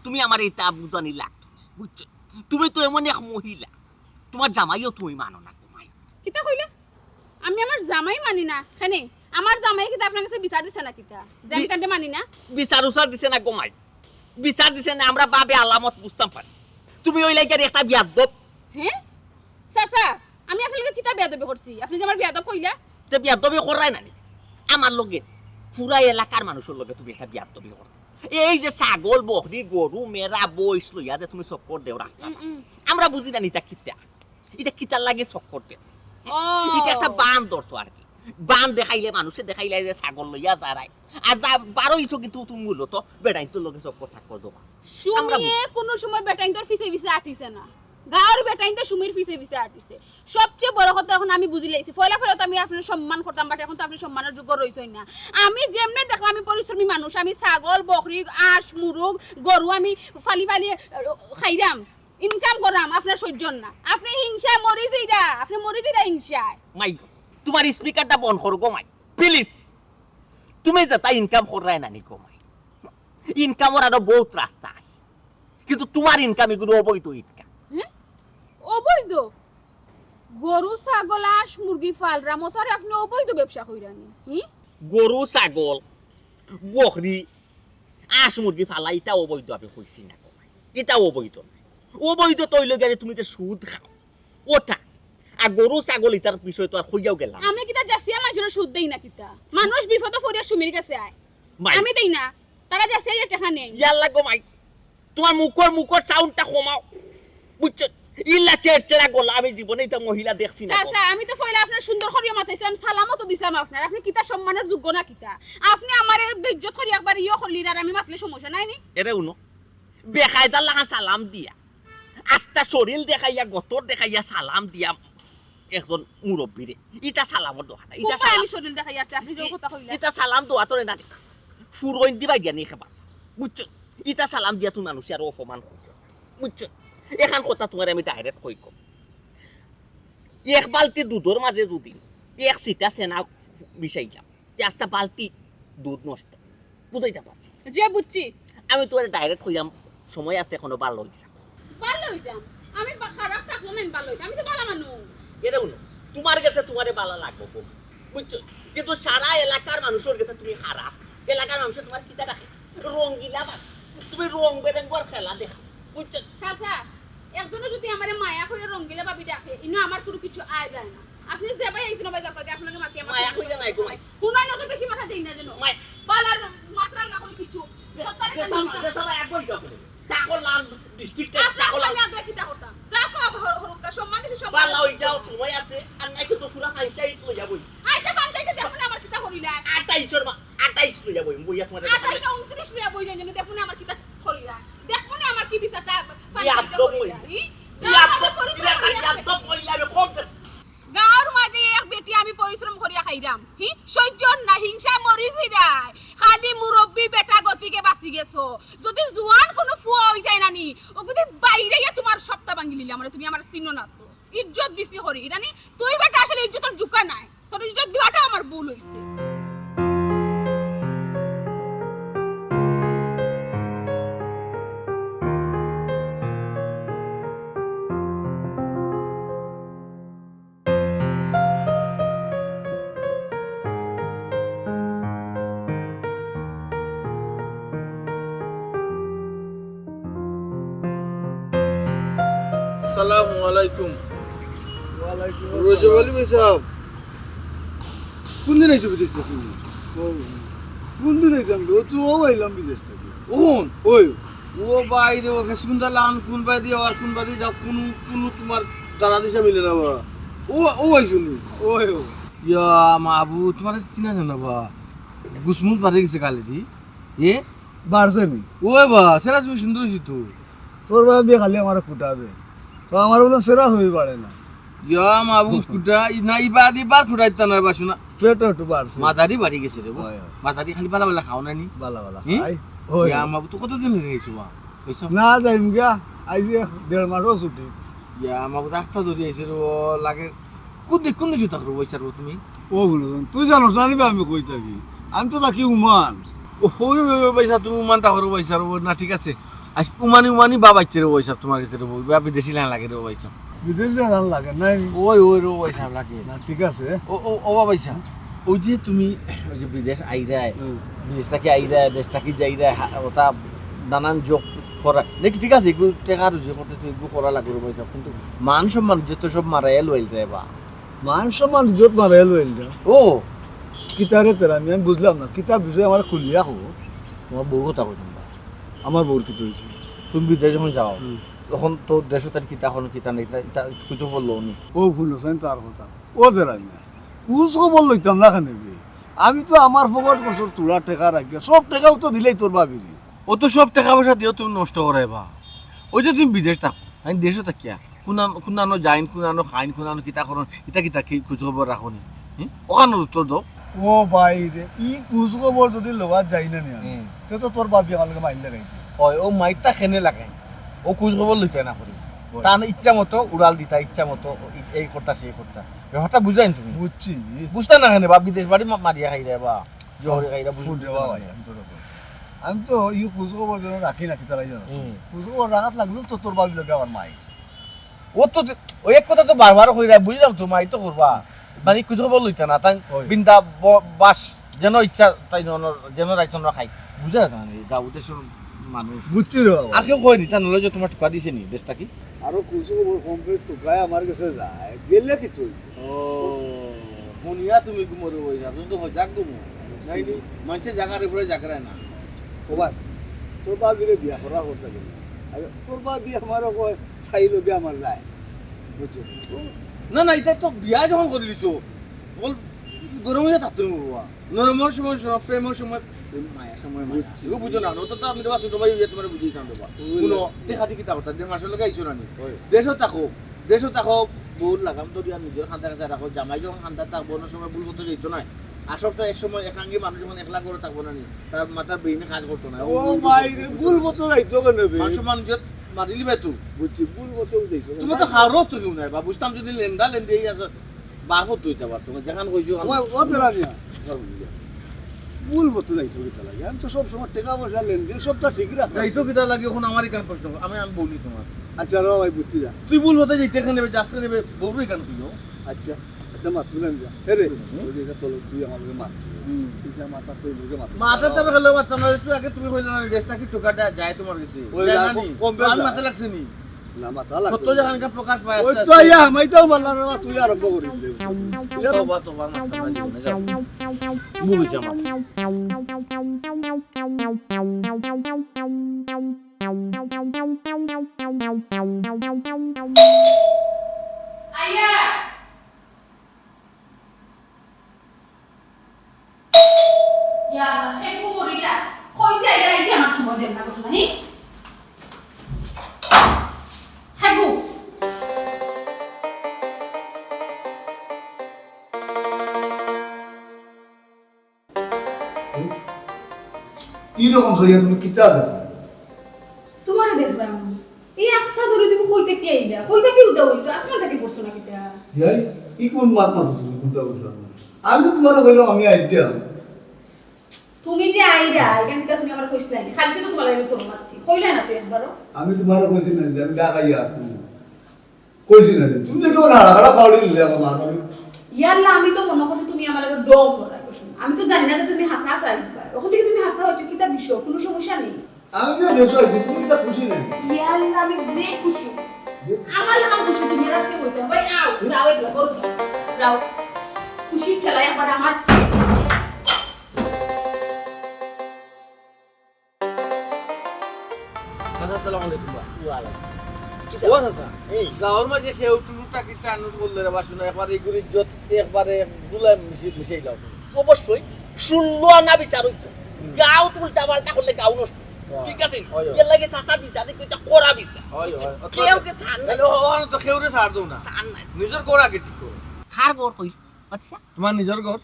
তুমি আমারে ইতা বুঝানি লাগতো না, বুঝছো? তুমি তো এমন এক মহিলা, তুমার জামাইও তুমি মানো না গো মাই। কিতা কইলা? আমি আমার জামাই মানি না? কেনে, আমার জামাই কিতা আপনার গেছে বিচার দিছে না কিতা যে আমি বি-, তানরে মানি না? বিচার উচার দিছে না গো মাই, বিচার দিছে না, আমরা বাবে আলামত বুঝতাম পারি। তুমি অউ লাইগার একটা বিয়াদ্দব। হে চাচা, আমি আপনার লগে কিতা বেয়াদবি করছি? আপনে যে আমারে বিয়াদব কইলা? তে বিয়াদবি কররায় না নি আমার লগে? পুরা এলাকার মানুষর লগে তুমি একটা বিয়াদবি করো। এই যে ছাগল, বকরি, গরু, মেরা, বইস লইয়া যে তুমি চক্কর দেও রাস্তাত, উম, উম। আমরা বুঝি না নি ইতা কিতা। ইতা কিতার লাগি চক্কর দেও? ও। ইতা একটা বান ধরছো আর কি। বান দেখাইলে, মানুষে দেখাইলে যে ছাগল লইয়া যারায়। আর যা বারো ইছো কিন্তু তুমি মূলত বেটাইন্তর লগে চক্কর চাক্কর দেও। আমরা সুমিয়ে বুঝি। কুনু সময় বেটাইন্তর পিছে পিছে আটিছে না। গাঁওর বেটাইন্তে সুমির পিছে পিছে আটিছে। সবচেয়ে বড় কথা অখন আমি বুঝিলাইছি। পয়লা পয়লা তো আমি আপনারে সম্মান করতাম, but অখন তো আপনে সম্মানর যোগ্য রইছইন না। আমি যেমনে দেখলাম আমি পরিশ্রমী মানুষ, আমি ছাগল, বকরি, আঁশ, মুরগ, গরু আমি ফালি ফালি, আহ, খাইরাম, income করাম, আপনার সহ্যর না। আপনে হিংসায় মরি যাইরা, আপনে মরি যাইরা হিংসায়। মাই গো, তুমার speaker টা বন্ধ করো গো মাই, please। তুমি যেতা income কররায় না নি গো মাই, income র আরো বউত রাস্তা আছে, কিন্তু তুমার income ইগুলো অবৈধ income। হে? অবৈধ? গরু, ছাগল, আঁশ, মুরগি ফালরাম, অতারে আপনে অবৈধ ব্যবসা কইরা নি? হি? গরু, ছাগল, বকরি, আঁশ, মুরগি ফালা, ইতা অবৈধ আমি কইছি না গো মাই। ইতা অবৈধ নায়। অবৈধ তো অইলো গিয়া তুমি যে সুদ খাও, অটা। আর গরু, ছাগল ইতার বিষয়ে তো আর কইয়াও গেলাম। আমি কিতা যাচিয়া মানষরে সুদ দেই না কিতা? মানুষ বিপদো পড়িয়া সুমির গেছে আয়। মাই। আমি দেই না। তারা যাচিয়া টেকা নেইন। ইয়াল্লা গো মাই। তুমার মুখর, মুখর sound টা কমাও। বুঝছো? ইলা চেরচেরা গলা আমি জীবনে ইতা মহিলা দেখছি না গো। চাচা, আমি তো পয়লা আপনারে সুন্দর করিয়া মাতাইছিলাম, সালামও তো দিছিলাম আপনারে। আপনে কিতা সম্মানর যোগ্য না কিতা? আপনে আমারে বেইজ্জত করি একবার ইয়ে করলিরা, আর আমি মাতলে সমস্যা নাই নি? এরে হুনো, বেকায়দার লাখান সালাম দিয়া, আস্তা শরীল দেখাইয়া, গতর দেখাইয়া সালাম দিয়া একজন মুরব্বিরে। ইতা সালামর দোয়া না, ইতা কোনবায় সালাম, আমি শরীল দেখাইয়া আরছি, আপনে যে ই-, কথা কইলা? ইতা সালাম দোয়া তোরে না রে। ফুরইন দিবা গিয়া নি খেবা। বুঝছো? ইতা সালাম দিয়া তুমি মানুষে আরো অপমান করছো। বুঝছো? এখান কথা তুমারে আমি direct কই কম। এক বালতি দুধর মাঝে যদি এক ছিটা সেনা মিশাইলাম, তে আস্তা বালতি দুধ নষ্ট। বুঝাইতাম পারছি? জি, বুঝছি। আমি তুমারে direct কইলাম, সময় আছে, এখনো ভালা অইছে। ভালা অইতাম? আমি বা-, খারাপ থাকলে না, আমি ভালা অইতাম? আমি তো ভালা মানুষ। এরে হুনো, তুমার গেছে তুমারে ভালা লাগবো গো, বুঝছো? কিন্তু সারা এলাকার মানুষর গেছে তুমি খারাপ। এলাকার মানুষে তুমারে কিতা ডাকে? রঙ্গিলা ভাবি। তুমি রং বেরঙ্গর খেলা দেখো, বুঝছো? চাচা, একজনে যদি আমারে মায়া করি রঙ্গিলা ভাবি ডাকে, ইনো আমার কুনু কিছু আয় যায় না। আপনে যেবায় আইছইন, ওবায় যাউক্কা, আপনার লগে মাতি আমার মায়া কুনু কইরা নাই গো মাই। হুনাইন অত বেশি মাথা দেইন না যেন। মাই। বালার মাত্রা না করি কিছু। সপ্তাহে দে-, খালি দেশা-, মাথা। দেশা ভাই, এক বই যাও। তা করলাম, district test তা করলাম। আমি আগে কিতা করতাম? যাউক্কা, হর-, হরুক্কা, সম্মান দিছি, সম্মান বালা দিছি। অই যাও, সময় আছে। আর নাই তো পুরা পঞ্চায়েত লইয়া বই। আচ্ছা, পঞ্চায়েতে দেখুন আমার কিতা করিলা। আটাইশর মা-, আটাইশ লইয়া বই, বইয়া তুমারে আটাইশ না ঊনত্রিশ লইয়া বই যাইন, যেন দেখুন আমার কিতা করিলা। দেখুন আমার কি বিচারটা পঞ্চায়েতে বিয়াদ্দব করিলা। মহিলা। ই? বিয়াদ্দব, গাঁওর মাঝে পরিশ্রম করিয়া খাইরাম। বিয়াদ্দব মহিলা, আমি কম দেখছি। গাঁওর মাঝে এক বেটি আমি পরিশ্রম করিয়া খাইরাম। হি? সহ্য না, হিংসা মরি যাইরায়। খালি মুরব্বি বেটা গতিকে বাঁচি গেছো। যদি জুয়ান কুনু ফুয়া অই যায় না নি, ও যদি বাইরে গিয়া তুমার সপ্তা ভাঙ্গি লিলাম, মানে তুমি আমারে চিনো না তো। ইজ্জত দিছি করি। ইদানি তুই বেটা আসলে ইজ্জতর জুকা নাই। তোর ইজ্জত দিবাটা আমার ভুল অইছে। সালামু আলাইকুম। ওয়ালাইকুম আসসালাম। রজব আলী ভাই সাহেব, কোন দিন আইছো বিদেশ থাকি? ও, কোন দিন আইতাম রে? ও তো ও আইলাম বিদেশ থাকি। কোন? ওই। ও ভাই রে, ও ফেসকুন্দা লান কোন বাদি আর কোন বাদি যাও, কোন, কোন তুমার দাঁড়া দিশা মিলে না বা। ও, ও আইছো নি? ওই ও। ইয়া মাবুদ, তুমারে চিনা যায় না বা। গুসমুস বাড়ি গেছে কালেদি। এ? বাড়ছে নি? ওই বা, সেরা তুমি সুন্দর হইছি তো। তোর বাবা বিয়ে খালি আমার কুটা দে। তো আমার বললাম সেরা হয়ে পারে না। ইয়া মাবুদ কুটা, ই না ইবা দি বার ফুটাইতা না বাসু না। পেটও একটু বাড়ছে। মাদারি বাড়ি গেছে রে বা। হয়, হয়। মাদারি খালি বালা বালা খাও না নি? বালা বালা হুম? খাই। ওই। ইয়া মাবুদ তো কতদিন হয়ে গেছে বা? পয়সা? না যাইম গিয়া, আইজ এক দেড় মাসও ছুটি। ইয়া মাবুদ আখতা ধরি আইছে রে ও লাগে। কোন দিন, কোন দিন ছুটি করবো পয়সা রে তুমি? ও বলো, তুই জানো, জানিবা আমি কই থাকি? আমি তো থাকি উমান। ও, হই, হই, হই, পয়সা তুমি উমান তা করো পয়সা রে, না, ঠিক আছে। আজ উমানি, উমানি বা বাইচ্ছে রে পয়সা তোমার কাছে রে, বা বিদেশি লাইন লাগে রে পয়সা। বিদেশি লাইন লাগে নাই? ওই, ওই রে পয়সা লাগে। না, ঠিক আছে। ও, ও, ও বা পয়সা, ওই যে তুমি, ওই যে বিদেশ আইরায়, হুম। বিদেশ থাকি আইরায়, দেশ থাকি যাইরায়, হা-, ওটা নানান যোগ করা। নাকি ঠিক আছে, এগুলো টেকা রুজি করতে তো এগুলো করা লাগবে রে পয়সা, কিন্তু মান সম্মান যত সব মারাইয়া লইল রে বা। মান সম্মান ইজ্জত মারাইয়া লইল না। ও। কিতারে তেরা আমি, আমি বুঝলাম না। কিতা বিষয় আমার খুলিয়া কও। তোমার বউর কথা কইতাম বা। আমার বউর কিতা হইছে? তুমি বিদেশ যখন যাও, হুম। তখন তো দেশো তার কিতা হন, কিতা নেই, তা, তা কিছু বললো উনি। ও হুনো চাইন তার কথা। ও তেরা মিয়া। খোঁজ খবর লইতাম না কেনে বে? আমি তো আমার পকেট খরচর তুলা টেকা রাখিয়া, সব টেকাও তো দিলেই তোর ভাবিরে। ও তো সব টেকা পয়সা দিয়েও তুমি নষ্ট করাইবা। ওই যে তুমি বিদেশ থাকো, আমি দেশো থাকিয়া। কোনানো, কোনানো যাইন, কোনানো খাইন, কোনানো কিতা করন, ইতা কিতা কি খোঁজ খবর রাখো নি? হুম? ওখানোর উত্তর দাও। ও ভাই রে, ই খোঁজ খবর যদি লওয়া যায় না নি আমি, হুম। তে তো তোর ভাবি আমার লগে মাইর লাগাই দিবো। ওই, ও মাইরটা কেনে লাগাই? ও খোঁজ খবর লইতে না করি। ওই। তান ইচ্ছা মতো উড়াল দিতা, ইচ্ছা মতো ই-, এই করতা, সেই করতা। ব্যাপারটা বুঝলাইন তুমি? বুঝছি। বুঝতা না কেনে বা বিদেশ বাড়ি মা-, মারিয়া খাইরায় বা জহরে খাইরায় বুঝ-, ফুট দেওয়া বুঝতা না ভাই, কেনে? আমি তো রাখবো। আমি তো ই খোঁজ খবর যেন রাখি না, কিতা লাগি জানো? হুম। খোঁজ খবর রাখাত লাগলেও তো তোর ভাবি লগে আমার মাইর। ও তো, ও এক কথা তো বারবার কইরা, বুঝলাম তো, মাইর তো করবা। মানে, খোঁজ খবর লইতা না, তাই ওই। বিন্দা ব-, বাস, যেন ইচ্ছা, তাই নন-, যেন রাইত নন খাই। বুঝা যায় না, এই গাঁও দেশর মানুষ। বুঝছি রে বাবা। আর কেউ কয় নি, তার নলেজে তোমার টিপা দিছে নি, দেশ থাকি? আরো খোঁজ খবর কম করে তো গায়ে আমার কাছে যায়, গেলে কি তুই? ও, হুনিয়া তুমি ঘুমরে বই যাও, তুমি তো হজাক ঘুমো। নাই নি, মানষে জাগার উপরে জাগরায় না। ও ভাই, তোর ভাবিরে বিয়া করা করতে গেলে। আর তোর ভাবি আমারও কয়, তাই লগে আমার যায়। বুঝছো? না, না, এটা তো বিয়া যখন করে দিছো, বল, গরম হয়ে থাকতে হবে বাবা। নরমর সময় নরম, প্রেমর সময় প্রেম, মায়ার সময় মায়া। বুঝছি। এগু বুঝো না, অত তো আমি তোমার ছোট ভাই হইয়া তোমার বুঝিয়ে দিতাম বাবা। বুঝলাম। কোনো টেকা দি কিতা করতাম, দেড় মাসের লগে আইছো না নি? ওই। দেশো থাকো, দেশো থাকো, বউর লাগাম ধরিয়া নিজের খান্দার কাছে রাখো, জামাই যখন খান্দাত থাকবো, অন্য সময় ভুল করতে যাইতো না। আর সব তো এক সময় একাঙ্গী মানুষ যখন একলা করে থাকবো না নি, তার মাথার ব্রেইনে কাজ করতো না। ও ভাই রে, ভুল মতো যাইতো কেনে বে? মানুষ মানুষ মারিলি ভাই তুই। বুঝছি, ভুল মতো যাইতো কেনে? তুমি তো খাওয়ারও তো কেউ নাই বা, বুঝতাম যদি লেন্দা লেন্দি এই আছে, বাপও তুই তো পারতো না, যেখান কইছো ও, ও বেড়া মিয়া, ভুল মতো যাইতো কিতা লাগে? আমি তো সব সময় টাকা পয়সা লেনদেন সবটা ঠিক রাখতাম। যাইতো কিতা লাগে এখন আমার এখান প্রশ্ন, আমি, আমি বলি তোমার। আচ্ছা, র ভাই, বুঝছি যা। তুই ভুল মতো যাইতে এখানে নেবে, যাস নেবে, বউরও এখান তুইও। আচ্ছা। আচ্ছা, মাত, বুঝলাম যা। এ রে, হুম। ওই যে এটা চলো, তুই আমার লগে মাত। হুম। তুই যা মাথা, তুই লগে মাত। মাথা তো আমি খেলে মারতাম না, তুই আগে তুমি কইলে না, দেশটা কি টোকাটা যায় তোমার কাছে? ওই যায় না, না নি? কম বেশ আমি যায়। মাথা লাগছে নি? না, মাথা লাগছে সত্য না। যেখানকার প্রকাশ পায় ওই আস্তে তো আস্তে। ইয়া, আমি তো বললাম না, তুই আরম্ভ করিস দে। তওবা, তওবা, মাথা না জীবনে যাও। ভুল হইছে আমার। আইয়া। ইয়া আল্লাহ, হে কুমুরিটা। কইছে আগে রাইতে আমার সময় দেন না, বুঝছো না, হি? হে গু। কি রকম সরিয়া তুমি কিতা দেখো? তোমারে দেখলাম। এই আখতা ধরে তুমি কই থাকি আইলা? কই থাকি উদা হইছো? আসমান থাকি পড়ছো না কিতা? ইয়াই, ই কোন মাত মাতো তুমি? কোনটা বুঝলাম না। আমি তোমারে কইলাম আমি আইতাম। তুমি যে আইরা, এখান থেকে তুমি আমার কইছ নাই। খালি তো তোমার আমি ফোন মারছি। কইলা না তুই একবারও? আমি তোমারে কইছি না যে আমি ঢাকা ইয়া। কইছি না, তুমি দেখো না, হারা খাওয়ালি দিলে আমার মা খালি। ইয়াল্লা, আমি তো মনে করছি তুমি আমার লগে ডং করাই বসো। আমি তো জানি না যে তুমি হাছা হাছা আইবা। ওখান থেকে তুমি হাছা হচ্ছে কিতা বিষয়? কোনো সমস্যা নেই। আমি যে দেশো আছি, তুমি কিতা খুশি নাই? ইয়াল্লা, আমি যে খুশি। যে আমার লাখান খুশি তুমি রাখতে কইতে হবে। ভাই, আও, যাও, এগুলো করো, যাও। যাও। খুশি খেলায় আবার আমার চাচা, আসসালামু আলাইকুম বা। ওয়ালাইকুম। ও চাচা, এই। গাঁওর মাঝে কেউ টুলু টাকি টানুর বললে রে বাসু না, একবার এগুর ইজ্জত, একবারে গুলা মিশি-, মিশাইলাও। অবশ্যই। ষোলো আনা বিচার অইতো। গাঁওত উল্টা পাল্টা করলে গাঁও নষ্ট। ঠিক আছে? অয়, অয়। এর লাগি চাচা বিচার দেখি, ইটা কড়া বিচার। অয়, অয়। কেউরে ছাড় নাই। তাইলে অখানো তো কেউরে ছাড় দেও না। ছাড় নাই। নিজর ঘর আগে ঠিক করো। কার ঘর কই? আচ্ছা। তুমার নিজর ঘর?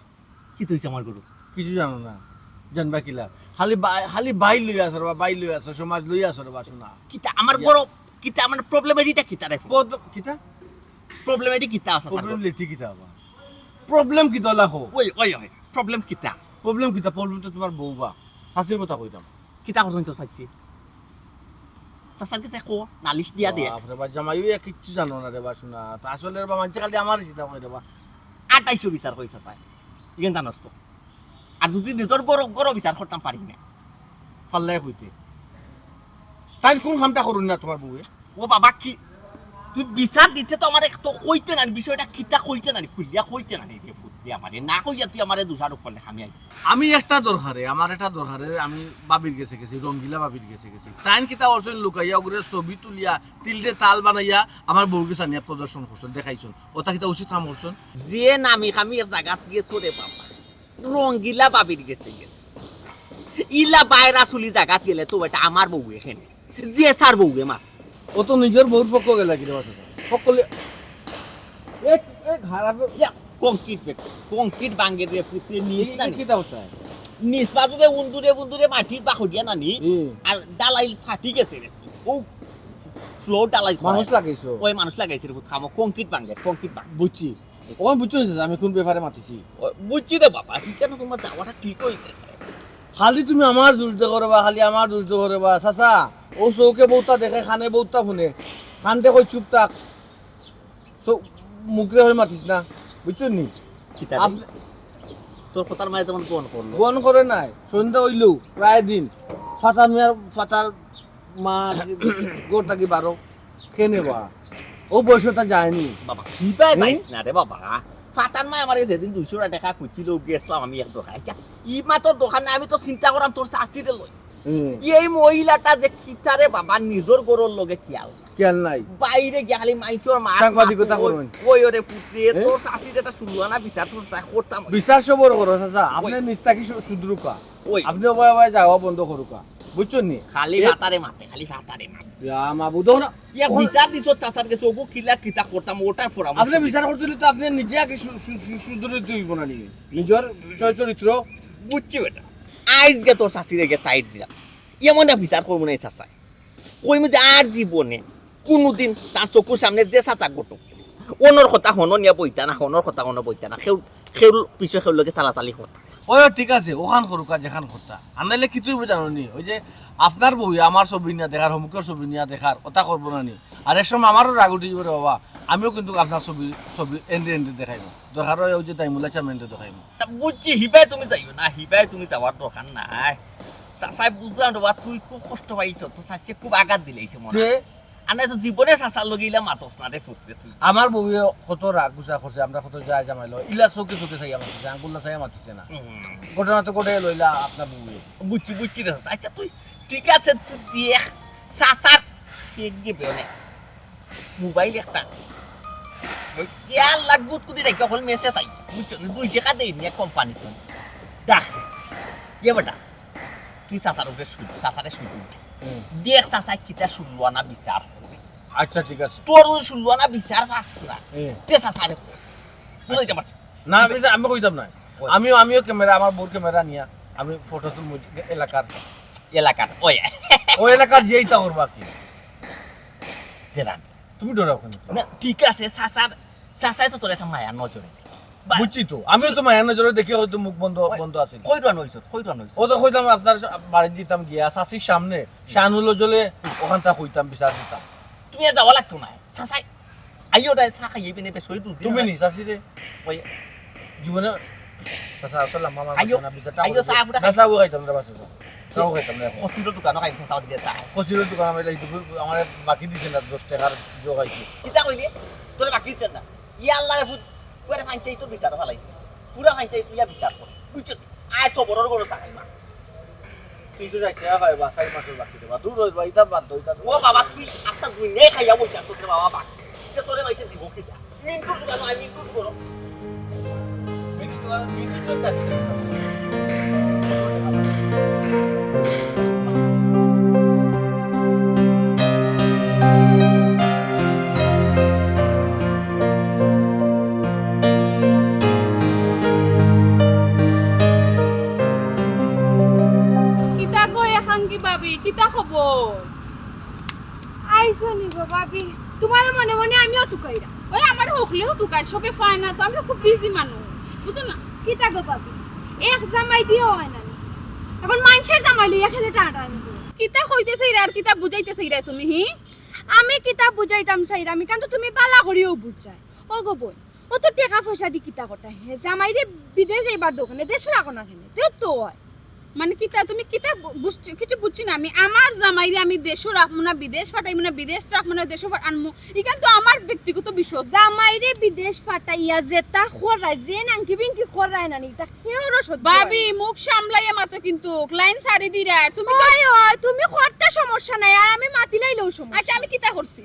কিতা অইছে আমার ঘরো? কিছু জানো না। জানবা কিলা? খালি বাই-, খালি বাইর লইয়া আছো রে বা, বাইর লইয়া আছো, সমাজ লইয়া আছো রে বা, শোনা। কিতা আমার ঘরো, কিতা আমার problem এ ইটা কিতা রে? কিতা? Problem এ ইটা কিতা আছে, স্যার? Problem লেটি কিতা আবার? Problem কিতা অলা কও? ওই, ওই, ওই, problem কিতা? Problem কিতা? Problem তো তুমার বউ বা। চাচির কথা কইতাম। কিতা করছইন তো চাচি? চাচার গেছে কও, নালিশ দিয়া দে। বাপ রে বাপ, জামাইও এক কিচ্ছু জানো না রে বা, শোনা। তা আসলে রে বা, মানষে খালি আমারে চিন্তা করে রে বা। আটাইশো বিচার কই চাচায়। ইখান জানোস তো। আর যুদি নিজর ঘরো, ঘরো বিচার করতাম পারি না। পারলে কইতে। তাইন কোন কামটা করইন না তুমার বউয়ে? ও বাবা, কি তুই বিচার দিতে তো আমারে তো কইতে নানি, বিষয়টা কিতা কইতে নানি, খুলিয়া কইতে নানি রে ফুতরে আমারে। না কইয়া তুই আমারে দোষারোপ করলে আমি আই। আমি একটা দরকারে, আমার একটা দরকারে আমি ভাবির গেছে গেছি, রঙ্গিলা ভাবির গেছে গেছি। তাইন কিতা করছইন, লুকাইয়া ওগুরে ছবি তুলিয়া, তিলরে তাল বানাইয়া আমার বউর গেছে আনিয়া প্রদর্শন করছইন, দেখাইছইন। ওটা কিতা উচিত কাম করছইন? যে নামি কামি এক জাগাত গেছো রে বাবা, রঙ্গিলা ভাবির গেছে গেছে। ইলা বাইরা চুলি জাগাত গেলে তো বেটা আমার বউয়ে কেনে। যে স্যার বউয়ে মাত। ও তো নিজর বউর পক্ষ গেলা কি রে বাচ্চা স্যার? পক্ষ লে-, এক, এক হারাপে ইয়া, concrete বেটা, concrete ভাঙ্গের রে ফুতরে নিস না নি। কিতা কথা? নিস বাজুবে উন্দুরে উন্দুরে মাটির বাকড়িয়া নানি। হুম। আর ঢালাই ফাটি গেছে রে। ও floor ঢালাই মানুষ করায়। লাগাইছো? ওই মানুষ লাগাইছে রে ফুত, খামো concrete ভাঙ্গের, concrete ভাঙ্গের। বুঝছি। অখন বুঝছো নি চাচা, আমি কোন ব্যাপারে মাতিছি? ও, বুঝছি রে বাবা, ইখানো তুমার যাওয়াটা ঠিক অইছে। খালি তুমি আমার দোষ দেখো রে বা, খালি আমার দোষ দেখো রে বা। চাচা, ও চউখে বউততা দেখে, কানে বউততা হুনে, কানতে কই চুপ থাক, চউ-, মুখরে কই মাতিস না, বুঝছো নি? কিতা রে? আপ-, তোর কথার মাঝে যেমন গ্রহণ করলো। গ্রহণ করে নাই, সন্ধ্যা অইলো, প্রায় দিন, ফাতার মিয়ার, ফাতার মা, ঘর থাকি বারো, কেনে বা? ও বয়সটা যায়নি। বাবা, হিবায় হুম? যাইস না রে বাবা। ফাতার মায় আমারে যেদিন দুইশো টেকা কইছিল, গেছলাম আমি এক দোকান। আচ্ছা, ই মাতর দোকান নাই, আমি তো চিন্তা করাম তোর চাচিরে লই। হুম। এই মহিলাটা যে কিতা রে বাবা, নিজর ঘরর লগে খিয়াল নাই। খিয়াল নাই। বাইরে গিয়া খালি মাইনষর মাত সাংবাদিকতা মাত, ওই, করইন। ওই ওরে ফুতরে, এ? তোর চাচির একটা ষোলো আনা বিচার তোর চা-, করতাম। বিচার সবর করো চাচা, আপনে ওই। নিস্তাকি শু-, শুধরুকা। ওই। আপনে ওবায় ওবায় যাওয়া বন্ধ করুকা। বুঝছইন নি? খালি এ? ফাতারে মাতে, খালি ফাতারে মাতে। ইয়া মাবুদ, দেখো না। ইয়া বিচার দিছো চাচার গেছে, ওগু কিলা কিতা করতাম, ওটার পরামর্শ আপনে দিন। বিচার করতে অইলে তো আপনে নিজে আগে শু-, শু-, শু-, শুধরে তুই বনানি। নিজর চয় চরিত্র। বুঝছি বেটা। আইজ গে তোর চাচিরে গে টাইট দিলাম। এমন এক বিচার করবো না এই চাচায়। কইমু যে আর জীবনে কুনুদিন তার চকুর সামনে যে চাচা ঘটুক, অনর কথা হনো নিয়া বইতা না, হনর কথা হনো বইতা না, কেউ, কেউ পিছে কেউ লগে তালাতালি করতা না। ওই ঠিক আছে, ওখান করুকা যেখান করতা। আর নাইলে কিচ্ছু অইবো জানো নি, ওই যে আপনার বউয়ে আমার ছবি নিয়া দেখার, হমুকর ছবি নিয়া দেখার, ওটা করবো না নি। আর এক সময় আমারও রাগ উঠি যাইবো রে বাবা, আমিও কিন্তু আপনার ছবি, ছবি এন্ডে এন্ডে দেখাইবো। দরকার অয় ওই যে তাইমুল্লা চেয়ারম্যানরে দেখাইমু। তা বুঝছি, হিবায় তুমি যাইও না, হিবায় তুমি যাওয়ার দরকার নাই। চাচায় বুঝলাম রে বা, তুই খুব কষ্ট পাইছস, তোর চাচিয়ে খুব আঘাত দিলাইছে মনে হয়। তে? আর নাই তো জীবনে চাচার লগে ইলা মাতস না রে ফুতরে তুই। আমার বউয়ে কত রাগ গুছা করছে, আমরা কত যায় জামাইলো, ইলা চউখে চউখে চাইয়া মাতিছে, আঙ্গুল্লা চাইয়া মাতিছে না। হুম। ঘটনা তো ঘটাই লইলা আপনার বউয়ে। বুঝছি, বুঝছি রে চাচা। আচ্ছা তুই ঠিক আছে, তুই দেখ চাচার এক গেবে অনেক। মোবাইল একটা। ওই ইয়ার লাগ গুদ কুদি রাখিয়া হকল মেসেজ আই। বুঝছো নি? দুই টেকা দেইনি এক কোম্পানিত। ডাক। ইয়ে বেটা, তুই চাচার উপরে শুই, চাচারে শুই তুই। হুম। দেখ চাচায় কিতা ষোলো আনা বিচার করে। আচ্ছা, ঠিক আছে। তোর ওই ষোলো আনা বিচার পাস না। হুম। তে চাচারে কইস। বুঝাইতে পারছি? না, আমি, আমি কইতাম না। কই? আমিও, আমিও ক্যামেরা, আমার বউর ক্যামেরা নিয়া আমি ফটো তুলমু এলাকার। এলাকার, ওই। ওই এলাকার যেইতা করবা কি? দেরান। তুমি ডরাও কেন? না, ঠিক আছে, চাচার, চাচায় তো তোর একটা মায়ার নজরে দেখে। বা- বুঝছি তো, আমিও তো মায়ার নজরে দেখি হয়তো মুখ বন্ধ, ওই, বন্ধ আছে। কই রওনা হইছত? কই রওনা হইছত? ও তো কইতাম আপনার সা-, বাড়িত দিতাম গিয়া, চাচির সামনে, শাহানুল জলে ওখানটা কইতাম, বিচার দিতাম। তুমি আর যাওয়া লাগতো না, চাচায় আইও না, চা খাইয়ে পিনে বেশ হয়ে দুধ তুমি নি, চাচি রে? ওই জীবনে, চাচা, অত লম্বা মাত আইও, না, বিচারটা আইও, করে চা দিও। ফুটা না, খাই। চা খাইতাম না, বাস, চা। চা খাইতাম না এখন। কচিরর দোকানো খাইবি, চা দিয়ে চা। কচিরর দোকান আমার এই দুপুর আমার বাকি দিছে না, দশ টেকার জোগাইছে। কিতা কইলে? তোরে বাকি দিছে না? ইয়া আল্লাহ রে, পুত, পুরা পঞ্চায়েতর বিচার ফালাই। পুরা পঞ্চায়েত ইয়া বিচার করে। বুঝছো? আয় সবরর গরো চা খাইমা। তিনশো ষাট টেকা পাইবা, চাইর মাসর বাকি দেবা। দূর অইবা, ইতা বাদ দেও, ইতা ও বাবা, তুই আস্তা দুনিয়া খাইয়া বইতে আছস রে বাবা, বাকি। ইতা তোরে মাইছে দিব কিতা? মিন্টুর দোকানো আয়, মিন্টুর দোকানো। মিন্টুর কিতা গো একাঙ্গী ভাবি, কিতা খবর? আইছো নি গো ভাবি? তুমারে মনে মনে আমিও তুকাইরাম। ওই আমার হকলেও তুকাই, সবে পায় না তো, আমি তো খুব বিজি মানুষ, বুঝো না? কিতা গো ভাবি, এক জামাই দিয়াও অয় না নি? অখন মানষর জামাই লইয়া কেনে টানাটানি করো? কিতা কইতে চাইরায় আর কিতা বুঝাইতে চাইরায় তুমি, হি? আমি কিতা বুঝাইতাম চাইরাম, ইখান তো তুমি ভালা করিও বুঝরায়। ও গো বইন, অত টেকা পয়সা দি কিতা করতায়? হে, জামাইরে বিদেশ যাইবার দরকার নাই, দেশো রাখো না কেনে? তেউ তো অয়। মানে কিতা, তুমি কিতা বু-, বুঝছো? কিছু বুঝছি না আমি। আমার জামাইরে আমি দেশো রাখমু না, বিদেশ ফাটাইমু না, বিদেশ রাখমু না, দেশো ফা-, আনমু। ইখান তো আমার ব্যক্তিগত বিষয়। জামাইরে বিদেশ ফাটাইয়া যেতা কররায়, যে নাংকি বিংকি কররায় না নি, ইতা কেউরও সহ্য অয় না। ভাবি, মুখ সামলাইয়া মাতো কিন্তু, লাইন ছাড়ি দিরায়। তুমি তো ওই, ওই, তুমি করতে সমস্যা নাই, আর আমি মাতিলাইলেও সমস্যা। আচ্ছা, আমি কিতা করছি?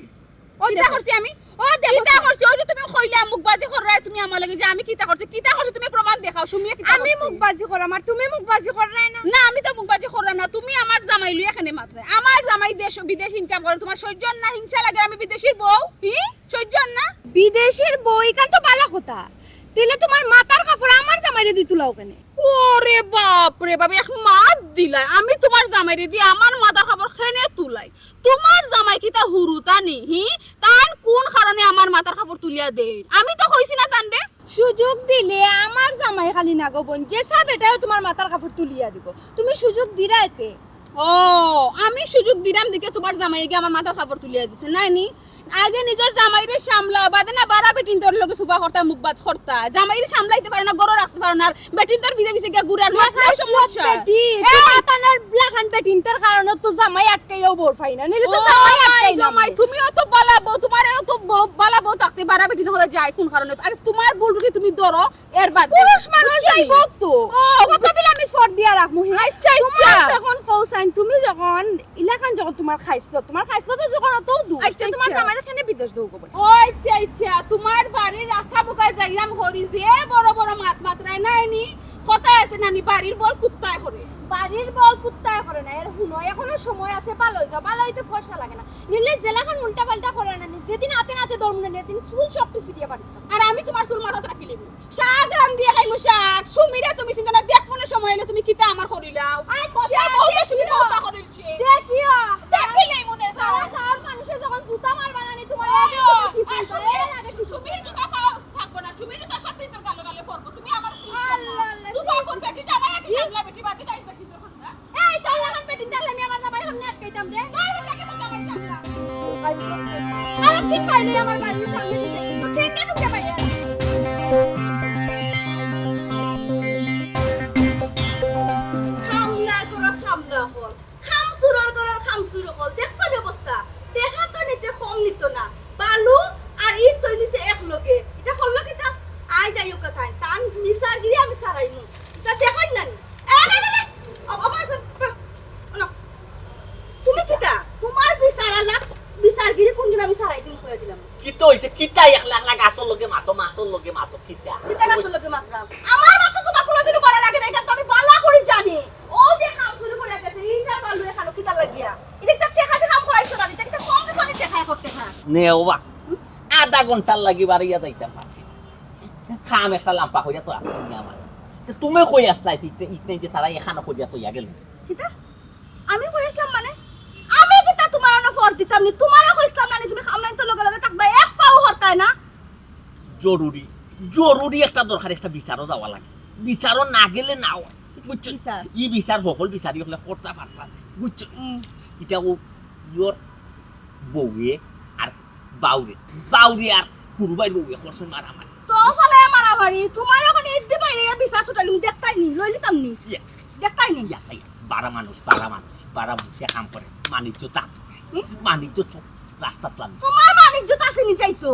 ও কিতা দেখো। করছি আমি? ও দেখো কিতা তো। করছি? ওই যে তুমি কইলা মুখবাজি কররায় তুমি আমার লগে, যে আমি কিতা করছি? কিতা করছি তুমি প্রমাণ দেখাও, সুমিয়ে কিতা আমি করছে? মুখবাজি কররাম আর তুমি মুখবাজি কররায় না? না, আমি তো মুখবাজি কররাম না। তুমি আমার জামাই লইয়া কেনে মাতরায়। আমার জামাই দেশ বিদেশ ইনকাম করে, তুমার সহ্য অর না, হিংসা লাগে? আমি বিদেশির বউ, হি? সহ্য অর না? বিদেশির বউ, ইখান তো ভালা কথা। তাইলে তুমার মাথার কাপড় আমার জামাইরে দি তুলাও কেনে? ওরে বাপ রে বাপ, এক মাত দিলায়। আমি তুমার জামাইরে দি আমার মাথার কাপড় কেনে তুলাই? তুমার জামাই কিতা হুরুতা নি, হি? তান কুন কারণে আমার মাথার কাপড় তুলিয়া দেইন? আমি তো কইছি না তানরে। সুযোগ দিলে আমার জামাই খালি না গো বইন, যেছা বেটায়ও তুমার মাথার কাপড় তুলিয়া দিবো। তুমি সুযোগ দিরায় তে। ও, আমি সুযোগ দিরাম দেখিয়া তুমার জামাইয়ে গিয়া আমার মাথার কাপড় তুলিয়া দিছে, নায় নি? আগে নিজর জামাইরে সামলাও, বাদে না বারা বেটিন্তর লগে সুফা করতা, মুখবাজ করতা। জামাইরে সামলাইতে পারো না, ঘরো রাখতে পারো না, আর বেটিন্তর পিছে পিছে গিয়া ঘুরার, মাতলেও সমস্যা। বেটি, এই! তুমার তানর লাখান বেটিন্তর কারণে তো জামাই আটকাইয়াও বউর পাই না, নাইলে তো ও জামাই মাই আটকাইলাম গো মাই, না। তুমিও তো বালা বউ, তুমারেও তো বউ, বালা বউ থাকতে বারা বেটিন্তর লগে যায় কুন কারণে? আগে তুমার ভুল ত্রুটি তুমি ধরো, এর বাদে। পুরুষ মানুষ বুঝছো নি? যাইবো তো। ও, কত বিলা আমি ফর দিয়া রাখমু, হে? আচ্ছা, তুমার আচ্ছা। যখন কৌসাইন, তুমি যখন ইলাখান যখন তুমার খাইছলত, তুমার খাইছলত তো যখন অত দূর, আচ্ছা, তুমার আচ্ছা। জামাইরে কেনে বিদেশ দেও গো বইন? ও আচ্ছা, আচ্ছা, তুমার বাড়ির রাস্তা বুকায় যাইরাম হরি যে বড় বড় মাত মাতরায় নায় নি? কথায় আছে না নি, বাড়ির বল কুত্তায় করে। বাড়ির বল কুত্তায় করে না, এর হুনো, এখনো সময় আছে, ভালা অই যাও, ভালা অইতে পয়সা লাগে না। নিলে যেলাখান উল্টা পাল্টা করে না নি, যেদিন আতে নাতে ধরমু না নি, এদিন চুল সব ছিড়িয়া বাড়ি। আর আমি তুমার চুল মাথাত রাখিলিমু। শাক রান্ধিয়া খাইমু শাক। সুমিরে তুমি চিন্তা না, দেখমু না সময় অইলে তুমি কিতা আমার করিলাও। আচ্ছা, কথা বলতে সুমি দেখিও। কথা করিলছে। দেখিও। দেখিলাই মনে হয়। সারা গাঁওর মানুষে যখন জুতা মারবা না নি তুমার, ওই, এদিকে ওই, তুমি কি আর চিন্তা? সুমির, এর আগে কি সুমির জুতা পাও থাকবো না। সুমির জুতা সব ভিতর গালো গালো পড়বো। তুমি আমার চিন্তা না। আল্লাহ, আল্লাহ, জুতা ছি, কোন ছি, বেটি ছি, জামাই আছে ছি। সামলা বেটি বাদে যাই বেটি তোর কথা। এই, তোর লাখান বেটিন্তর লাগি আমি আমার জামাই সামনে আটকাইতাম রে। তাই বেটাকে তো জামাই চাস না। আরেকদিন পাইলে আমার বাড়ির সামনে দিতে। ঠেঙ্গা ঠুকে পাইয়া। খামলা করো, খামলা কর। খামচুরর ঘরর খামচুর অকল। দেখছো নি অবস্থা? টেকা তো নিতে কম নিত না। বালু আর ইট তো নিছে এক লগে। ইটা করলো কিতা? আই যাই হোক কথায়। তান বিচারগিরি আমি সারাইমু। ইটা দেখইন না নি? এ, এ, এ, এ, এ, অ-, অ-, অ-, অ-, তুমি কিতা? তুমার বিচার আলাপ, বিচারগিরি কুনদিন আমি সারাই দিমু কইয়া দিলাম। কিতা অইছে? কিতা একলা একলা গাছর লগে মাতো, মাছর লগে মাতো, কিতা? কিতা গাছর লগে মাতরাম? আমার মাত তো তুমার কুনুদিনও ভালা লাগে না, ইটা তো আমি ভালা করি জানি। ও যে খামচুরি করিয়া গেছে, ইটার বালু এখানো কিতার লাগিয়া? ইটা কিতা টেকা দি কাম করাইছো না, ইটা কিতা কম দিছো নি টেকা এখন টেকা? নে ও বা, আধা ঘন্টার লাগি বাড়িয়া যাইতাম পারছি না। কাম একটা লাম্পা করিয়া তো আছে নি আমার। তে তুমি কই আছলায়, ইতে, ইতে যে তারা এখানো করিয়া তইয়া গেল। কিতা? আমি কই আছলাম মানে? আমি কিতা তুমার অনো ফর দিতাম নি? তুমারে কইছলাম না নি, তুমি কামলাইন তো লগে লগে থাকবা, এক পাও হরতায় না। জরুরি, জরুরি একটা দরকার, একটা বিচারও যাওয়া লাগছে। বিচারও না গেলে না অয়, বুঝছো? বিচার? ই বিচার হকল বিচারি অকলে করতা পারতা না, বুঝছো? হুম। ইটা ও ইয়র বউয়ে আর বাউরে, বাউরে আর কুরুবাইর বউয়ে করছে মারামারি। তো ফলে মারামারি, তুমার অখন ইট দি বাইরে বিচার ছুটাইলুম, দেখতায় নি, লইলিতাম নি? ইয়া। দেখতায় নি? ইয়া, ইয়া, বারা মানুষ, বারা মানুষ, বারা মানুষে কাম করে, মানিজ্য থাকতো। হুম? মানিজ্য তো রাস্তাত লামিছে। তুমার মানিজ্য আছে নি যাইতো?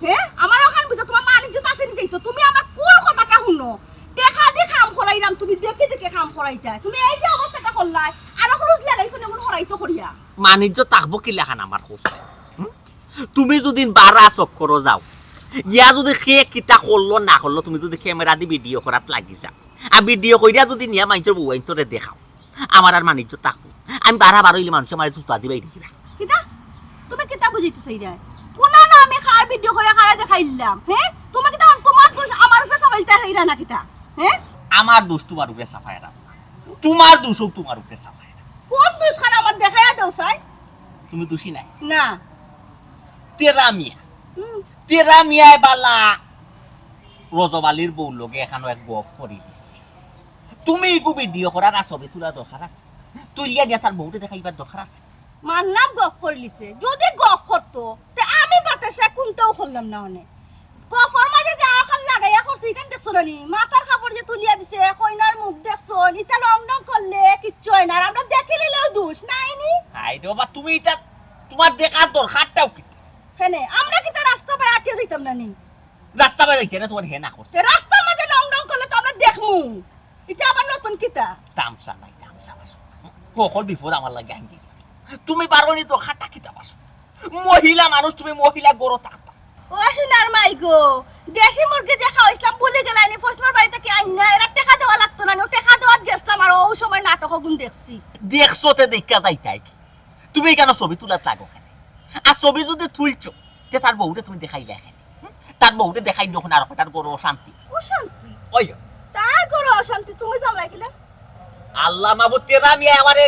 হে? আমার অখান বুঝো, তুমার মানিজ্য আছে নি যাইতো? তুমি আমার কুন কথাটা হুনো? টেকা দি কাম করাইরাম, তুমি দেখি দেখি কাম করাইতায়। তুমি এই যে অবস্থাটা করলায়, আর অখন রুজ লাগাই কোনে কোন হরাইতো করিয়া। মানিজ্য থাকবো কিলাখান আমার কও? হুম? তুমি যদি বারা চক্করো যাও, গিয়া যুদি কে কিতা করলো না করলো, তুমি যুদি ক্যামেরা দি ভিডিও করাত লাগি যাও, আর ভিডিও কইরা যুদি নিয়া মাইনষর বউ আইন্তরে দেখাও, আমার আর মান ইজ্জত থাকবো? আমি বারা বার অইলে মানষে আমারে জুতা দিবাই দেখিবা। কিতা? তুমি কিতা বুঝাইতে চাইরায়? কুনানো আমি কার ভিডিও করি কারে দেখাইলাম, হে? তুমি কিতা অখন তুমার দোষ আমার উপরে চাপাইতায় চাইরায় না কিতা, হে? আমার দোষ তুমার উপরে চাপাইরাম না, তুমার দোষ অউ তুমার উপরে চাপাইরাম। কুন দোষখান আমার দেখাইয়া দেও চাই? তুমি দোষী নায়। না। তেরা মিয়া। হুম। তেরা মিয়ায় বালা রজব আলীর বউর লগে এখানো এক গফ করি দিছে। তুমি ইগু ভিডিও করার আর ছবি তুলার দরকার আছে? তুলিয়া দিয়া তার বউরে দেখাইবার দরকার আছে? মানলাম গফ করিলিছে, যুদি গফ করতো, তে আমি বাতাসে কুন্তাও করলাম না অনে। গফর মাঝে যে অখান লাগাইয়া করছে, ইখান দেখছো না নি? মাথার কাপড় যে তুলিয়া দিছে, কইনার মুখ দেখছো, ইতা রং রং করলে কিচ্ছু অয় না, আর আমরা দেখিলিলেও দোষ নাই নি। হায় রে বাবা, তুমি ইতা তুমার দেখার দরকারটাও কিতা? কেনে? আমরা কিতা রাস্তা বায় আটিয়া যাইতাম না নি? রাস্তা বায় যাইতে না, তুমার হে না করছে। সে রাস্তার মাঝে রং রং করলে তো আমরা দেখমু। ইটা আবার নতুন কিতা? তামশা নাই, তামশা নাই। হকল বিপদ আমার লাগি আইন দিলা। তুমি বারো নি তো খাটা কিতা পারছো? মহিলা মানুষ তুমি, মহিলা গরো থাকতা। ও সোনার মাই গো, দেশি মুরগি যে খাওয়াইছলাম ভুলি গেলায় নি, ফসমার বাড়ি থাকি আইন না, এরা টেকা দেওয়া লাগতো না নি, ও টেকা দেওয়াত গেছলাম আর অউ সময় নাটক অগুন দেখছি। দেখছো তে দেখিয়া যাইতায় কি? তুমি কেনে ছবি তুলাত লাগো কেনে? আর ছবি যুদি তুলছো, তে তার বউরে তুমি দেখাইলায় কেনে? হুম? তার বউরে দেখাইলে অখন আর তার গরো অশান্তি। অশান্তি? ওই। তার গরো অশান্তি, তুমি জানলায় কিলা? আল্লাহ মাবুদ, তেরা মিয়ায় আমারে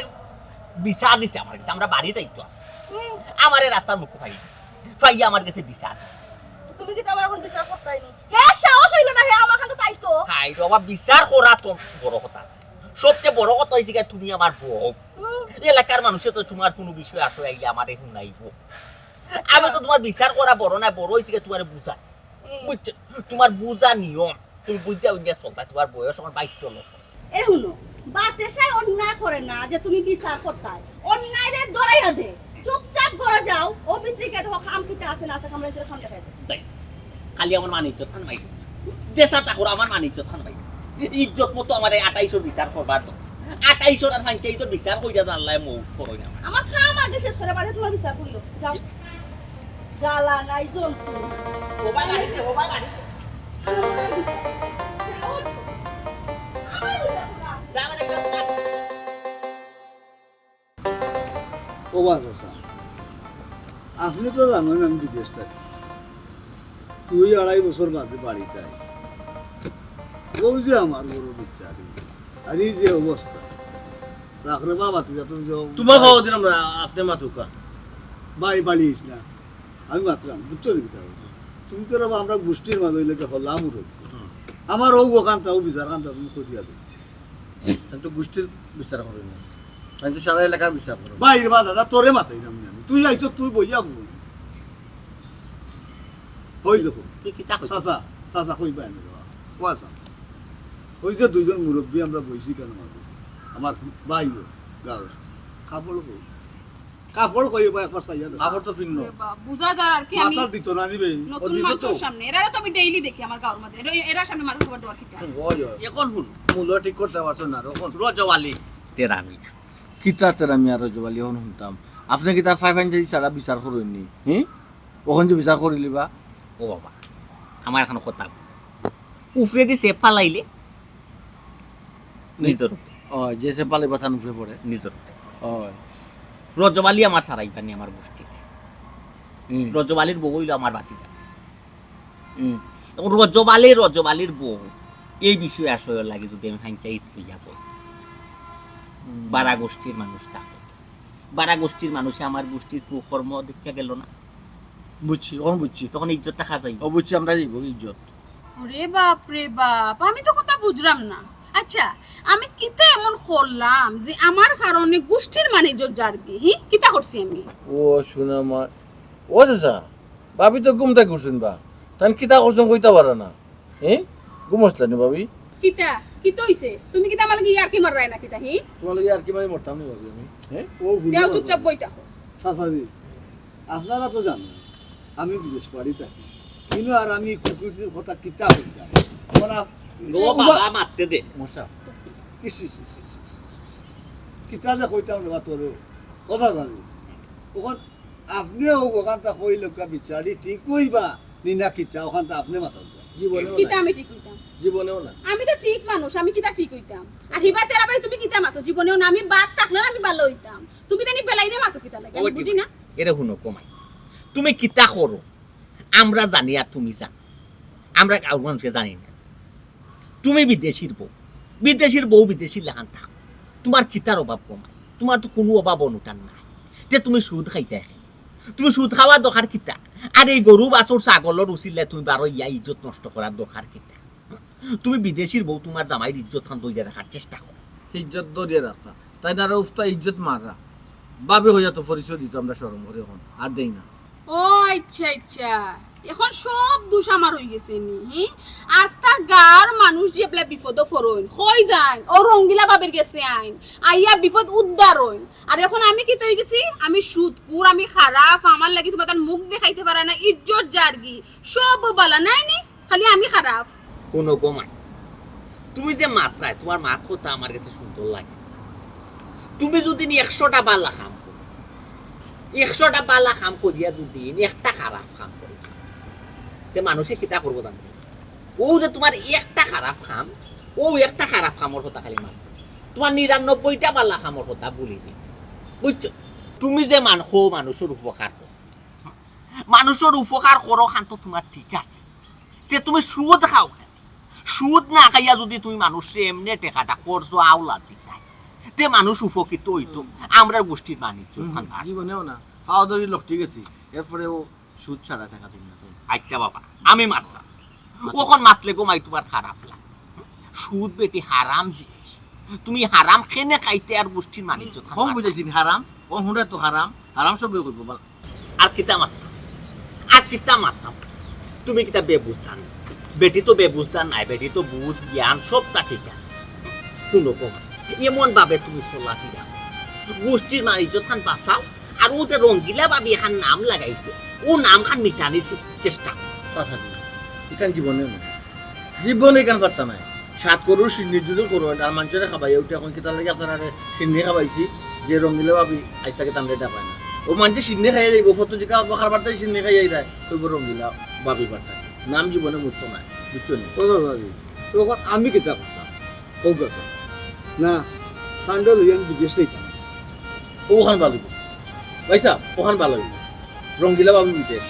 বিচার দিছে আমার গেছে, আমরা বাড়িত আইতো আছে। হুম। আমারে রাস্তার মুখো ফালাই দিছে, ফালাইয়া আমার গেছে বিচার দিছে। তো তুমি কিতা আমার অখন বিচার করতায় নি? এর সাহস অইলো না, হে আমার কান্দো আইতো। হায় রে বাবা, বিচার করা তো বড় কথা নায়। সবচেয়ে বড় কথা অইছে গিয়া তুমি আমার বউ। হুম। এলাকার মানষে তো তুমার কুনু বিষয় আশয় আইলে আমারে হুনাইবো। আমি তো তুমার বিচার করা বড় নায়, বড় অইছে গিয়া তুমারে বুঝা। হুম। বুঝছো? তুমার বুঝা নিয়ম, তুমি বুঝিয়া উনিয়া চলতায়, তুমার বয়স অখন বাইত্ত অইলো। এ হুনো, বাতাসে অন্যায় করে না যে তুমি বিচার করতায়, অন্যায়রে ধরাইয়া দে, চুপচাপ ঘরো যাও, অউ ভিতরে গিয়া দেখো কাম কিতা আছে না আছে, কামলা ভিতরে কাম দেখাই দে। যাই, খালি আমার মান ইজ্জত খান মাইর। যে সাতা করো আমার মান ইজ্জত খান মাইর। ইজ্জত মতো আমারে আটাইশর বিচার করবার তো। আটাইশর আর পঞ্চায়েতর বিচার কইরা জানলায় মৌত করো না আমার। আমার কাম আগে শেষ করে বাদে তুমার বিচার করিও। যাও। জ্বালা নাই যন্ত্রণা। ও বাবা, বাড়িতে, ও বাবা, বাড়িতে। আমার বিচার করো। আমার বিচার করো। ও বা চাচা, আপনে তো জানইন আমি বিদেশ থাকি, দুই আড়াই বছর বাদে বাড়িত আই। অউ যে আমার বড় বিচারি, আর এই যে অবস্থা, রাখরে বাবা, তুই যত যে তুমার খাওয়া দিলাম না, আপনে মাতুক্কা। ভাই, বাড়ি আইস না, আমি মাতরাম, বুঝছো নি কিতা? তুমি তো রে বা আমরা গুষ্টির মাঝে অইলে তো হলা মুরব্বি। হুম। আমার অউ অখানতা, অউ বিচার খানতা তুমি করিয়া দেও। আমি তো গুষ্টির বিচার করি না, আমি তো সারা এলাকার বিচার করি। ভাই রে বা দাদা, তোরে মাতাইরাম নি আমি, তুই আইছস, তুই বইয়া বল। অই দেখো। তুই কিতা কইছস? চাচা, চাচা কইবা নি রে বা। ও চাচা। অউ যে দুইজন মুরব্বি আমরা বইছি কেনে মাঝে? আমার ভাই ও, গাঁওর। কাপড় কই? কাপড় কই বা একবার চাইয়া দেখ। কাপড় তো ফিরলো। রে বা, বুঝা যার আর কি আমি মাথাত দিত না নিবে। নতুন ও দিত তো। মানষর সামনে। এরারে তো আমি ডেইলি দেখি আমার গাঁওর মাঝে। এরা, এরার সামনে মাথা খবর দেওয়ার কিতা আছে? ওই, ওই। অখন হুন। মূল্য ঠিক করতে পারছো না, অখন। রজব আলী। তেরা মিয়া। কিতা তেরা মিয়া রজব আলী, অখন হুনতাম। আপনে কিতা ফাইভ আইন ছাড়া বিচার করইন নি? হি? অখন যে বিচার করিলিবা? ও বাবা, আমার অখন কথা। উপরেদি সেপ ফালাইলে নিজর উপরে। ও, যে সেপ ফালাইবা তান উপরে পড়ে। নিজর উপরে। ও। রজব আলী আমার সারাই পানি আমার গুষ্টির। হুম। রজব আলীর বউ অইলো আমার ভাতিজা। হুম। অখন রজব আলী, রজব আলীর বউ, এই বিষয় আশয়র লাগি যুদি আমি পঞ্চায়েত অইয়া বই, হুম। বারা গুষ্টির মানুষ থাকো। বারা গুষ্টির মানুষে আমার গুষ্টির কুকর্ম দেখিয়া গেলো না। বুঝছি, অখন বুঝছি। তখন ইজ্জতটা কার যাইবো? ও বুঝছি, আমরার যাইবো ইজ্জত। ওরে বাপ রে বাপ, আমি তো কথা বুঝলাম না। আচ্ছা, আমি কিতা এমন করলাম যে আমার কারণে গুষ্টির মান ইজ্জত যারগি? হি, কিতা করছি আমি? ও সোনা মা, ও চাচা, ভাবি তো ঘুম থাকি উঠছইন বা, তাইন কিতা করছইন কইতা পাররা না। হি? ঘুম আসলা নি ভাবি? কিতা? কিতা অইছে? তুমি কিতা আমার লগে ইয়ার্কি মাররায় না কিতা, হি? তুমার লগে ইয়ার্কি মারি মরতাম নি ভাবি আমি? হি? ও ভুল দেও, কথা। চুপচাপ বই থাকো। চাচাজি, আপনারা তো জানইন, আমি বিদেশ বাড়ি থাকি। কিন্তু আর আমি কুকীর্তির কথা কিতা কইতাম? ওরা ও বাবা, মারতে দে। মশা। ইস, ইস, ইস, ইস, ইস। কিতা যে কইতাম রে বা তোরে। কথা জানি। অখন আপনে অউ অখানতা কইলে কা বিচারি ঠিক অইবা। নি না কিতা, অখান তো আপনে মাতইন। জীবনেও কিতা না। আমি ঠিক অইতাম? জীবনেও না। আমি তো ঠিক মানুষ, আমি কিতা ঠিক অইতাম? আর হিবা তেরা ভাই তুমি কিতা মাতো? জীবনেও না, আমি বাদ থাকলে আমি ভালা অইতাম। তুমি তানি বেলাইনে মাতো কিতা লাগে? আমি বুঝি না। এরে হুনো কমাই, তুমি কিতা করো আমরা জানি আর তুমি জানো, আমরা গাঁওর মানুষে জানি না। তুমি বিদেশির বউ, বিদেশির বউ বিদেশির লাখান থাকো, তুমার কিতার অভাব কমাই? তুমার তো কুনু অভাব অনটন নাই, তে তুমি সুদ খাইতায় খাই। তুমি সুদ খাওয়ার দরকার কিতা? আর এই গরু বাছুর ছাগলর উছিলায় তুমি বারইয়া ইজ্জত নষ্ট করার দরকার কিতা? তুমি বিদেশির বউ তুমার জামাইর ইজ্জত খান ধইরা রাখার চেষ্টা করো। ইজ্জত ধরিয়া রাখতা, তাইন আরো উফতা ইজ্জত মাররা। ভাবি কইয়া তো পরিচয় দিতো আমরা শরম করি, অখন আর দেই না। ও আচ্ছা আচ্ছা, অখন সব দুষ আমার অইগেছে নি? হি, আস্তা গাঁওর মানুষ যে এবলা বিপদো পড়ইন, কই যাইন? ও রঙ্গিলা ভাবির গেছে আইন, আইয়া বিপদ উদ্ধার অইন। আর অখন আমি কিতা অইগেছি? আমি সুদখুর, আমি খারাপ, আমার লাগি তুমার তান মুখ দেখাইতে পারে না, ইজ্জত যারগি, সব বালা নায় নি? খালি আমি খারাপ। হুনো গো মাই, তুমি যে মাতরায়, তুমার মাত কথা আমার গেছে সুন্দর লাগে। তুমি যুদি নি একশোটা বালা কাম করো, একশোটা বালা কাম করিয়া যুদি নি একটা খারাপ কাম করো, তে মানুষে কিতা করবো জানো? অউ যে তুমার একটা খারাপ কাম, অউ একটা খারাপ কামর কথা খালি মাতবো, তুমার নিরানব্বইটা বালা কামর কথা ভুলি দিবো, বুঝছো? তুমি যে মান-, হো মানুষর উপকার করো, মানুষর উপকার করো খান তো তুমার ঠিক আছে, তে তুমি সুদ খাও কেনে? সুদ না খাইয়া যুদি তুমি মানুষরে এমনে টেকাটা খরচ আওলা দিতায়, তে মানুষ উপকৃত অইতো, আমরার গুষ্টির মান ইজ্জত খান থাকতো। জীবনেও না, পাও ধরি লটকি গেছি, এরপরেও সুদ ছাড়া টেকা দিন না তুমি। আচ্ছা বাবা, আমি মাতরাম, অখন মাতলে গো মাই তুমার খারাপ লাগে। সুদ বেটি হারাম জিনিস, তুমি হারাম কেনে খাইতে আর গুষ্টির মান ইজ্জত খান কম থাকতো। বুঝাইছি নি হারাম, ও হুনরা তো হারাম, হারাম সবে করবো বল। আর কিতা মাততাম? আর কিতা মাততাম? তুমি কিতা বেবুঝদার? বেটি তো বেবুঝদার নায়, বেটি তো বুঝ, জ্ঞান সবতা ঠিক আছে। হুনো গো, এমন ভাবে তুমি চলাফিরা করো, গুষ্টির মান ইজ্জত খান বাচাও, আর অউ যে রঙ্গিলা ভাবি এখান নাম লাগাইছে, অউ নাম খান মিটানির চে-, চেষ্টা করো। কথা দিলাম, ইখান জীবনে না। জীবনে ইখান পারতা নায়। সাত করুর শিন্নি যুদি করইন, আর মানষরে খাবাইয়া উঠে, অখন কিতার লাগি আপনারারে শিন্নি খাবাইছি, যে রঙ্গিলা ভাবি আইজ থাকি তানরে ডাকায় না। অউ মানষে শিন্নি খাইয়া যাইবো, ফটো জিকা অত খারবার তাই শিন্নি খাইয়া যায়, কইবো রঙ্গিলা ভাবি পারতা। নাম জীবনে মুছতো নায়, বুঝছো নি? ও বাবা ভাবি, তো অখন আমি কিতা করতাম? কও কথা। না, তানরে লইয়া আমি বিদেশ যাইতাম। অখান ভালা অইবো। ভাইসাব, অখান ভালা অইবো। রঙ্গিলা ভাবি বিদেশ।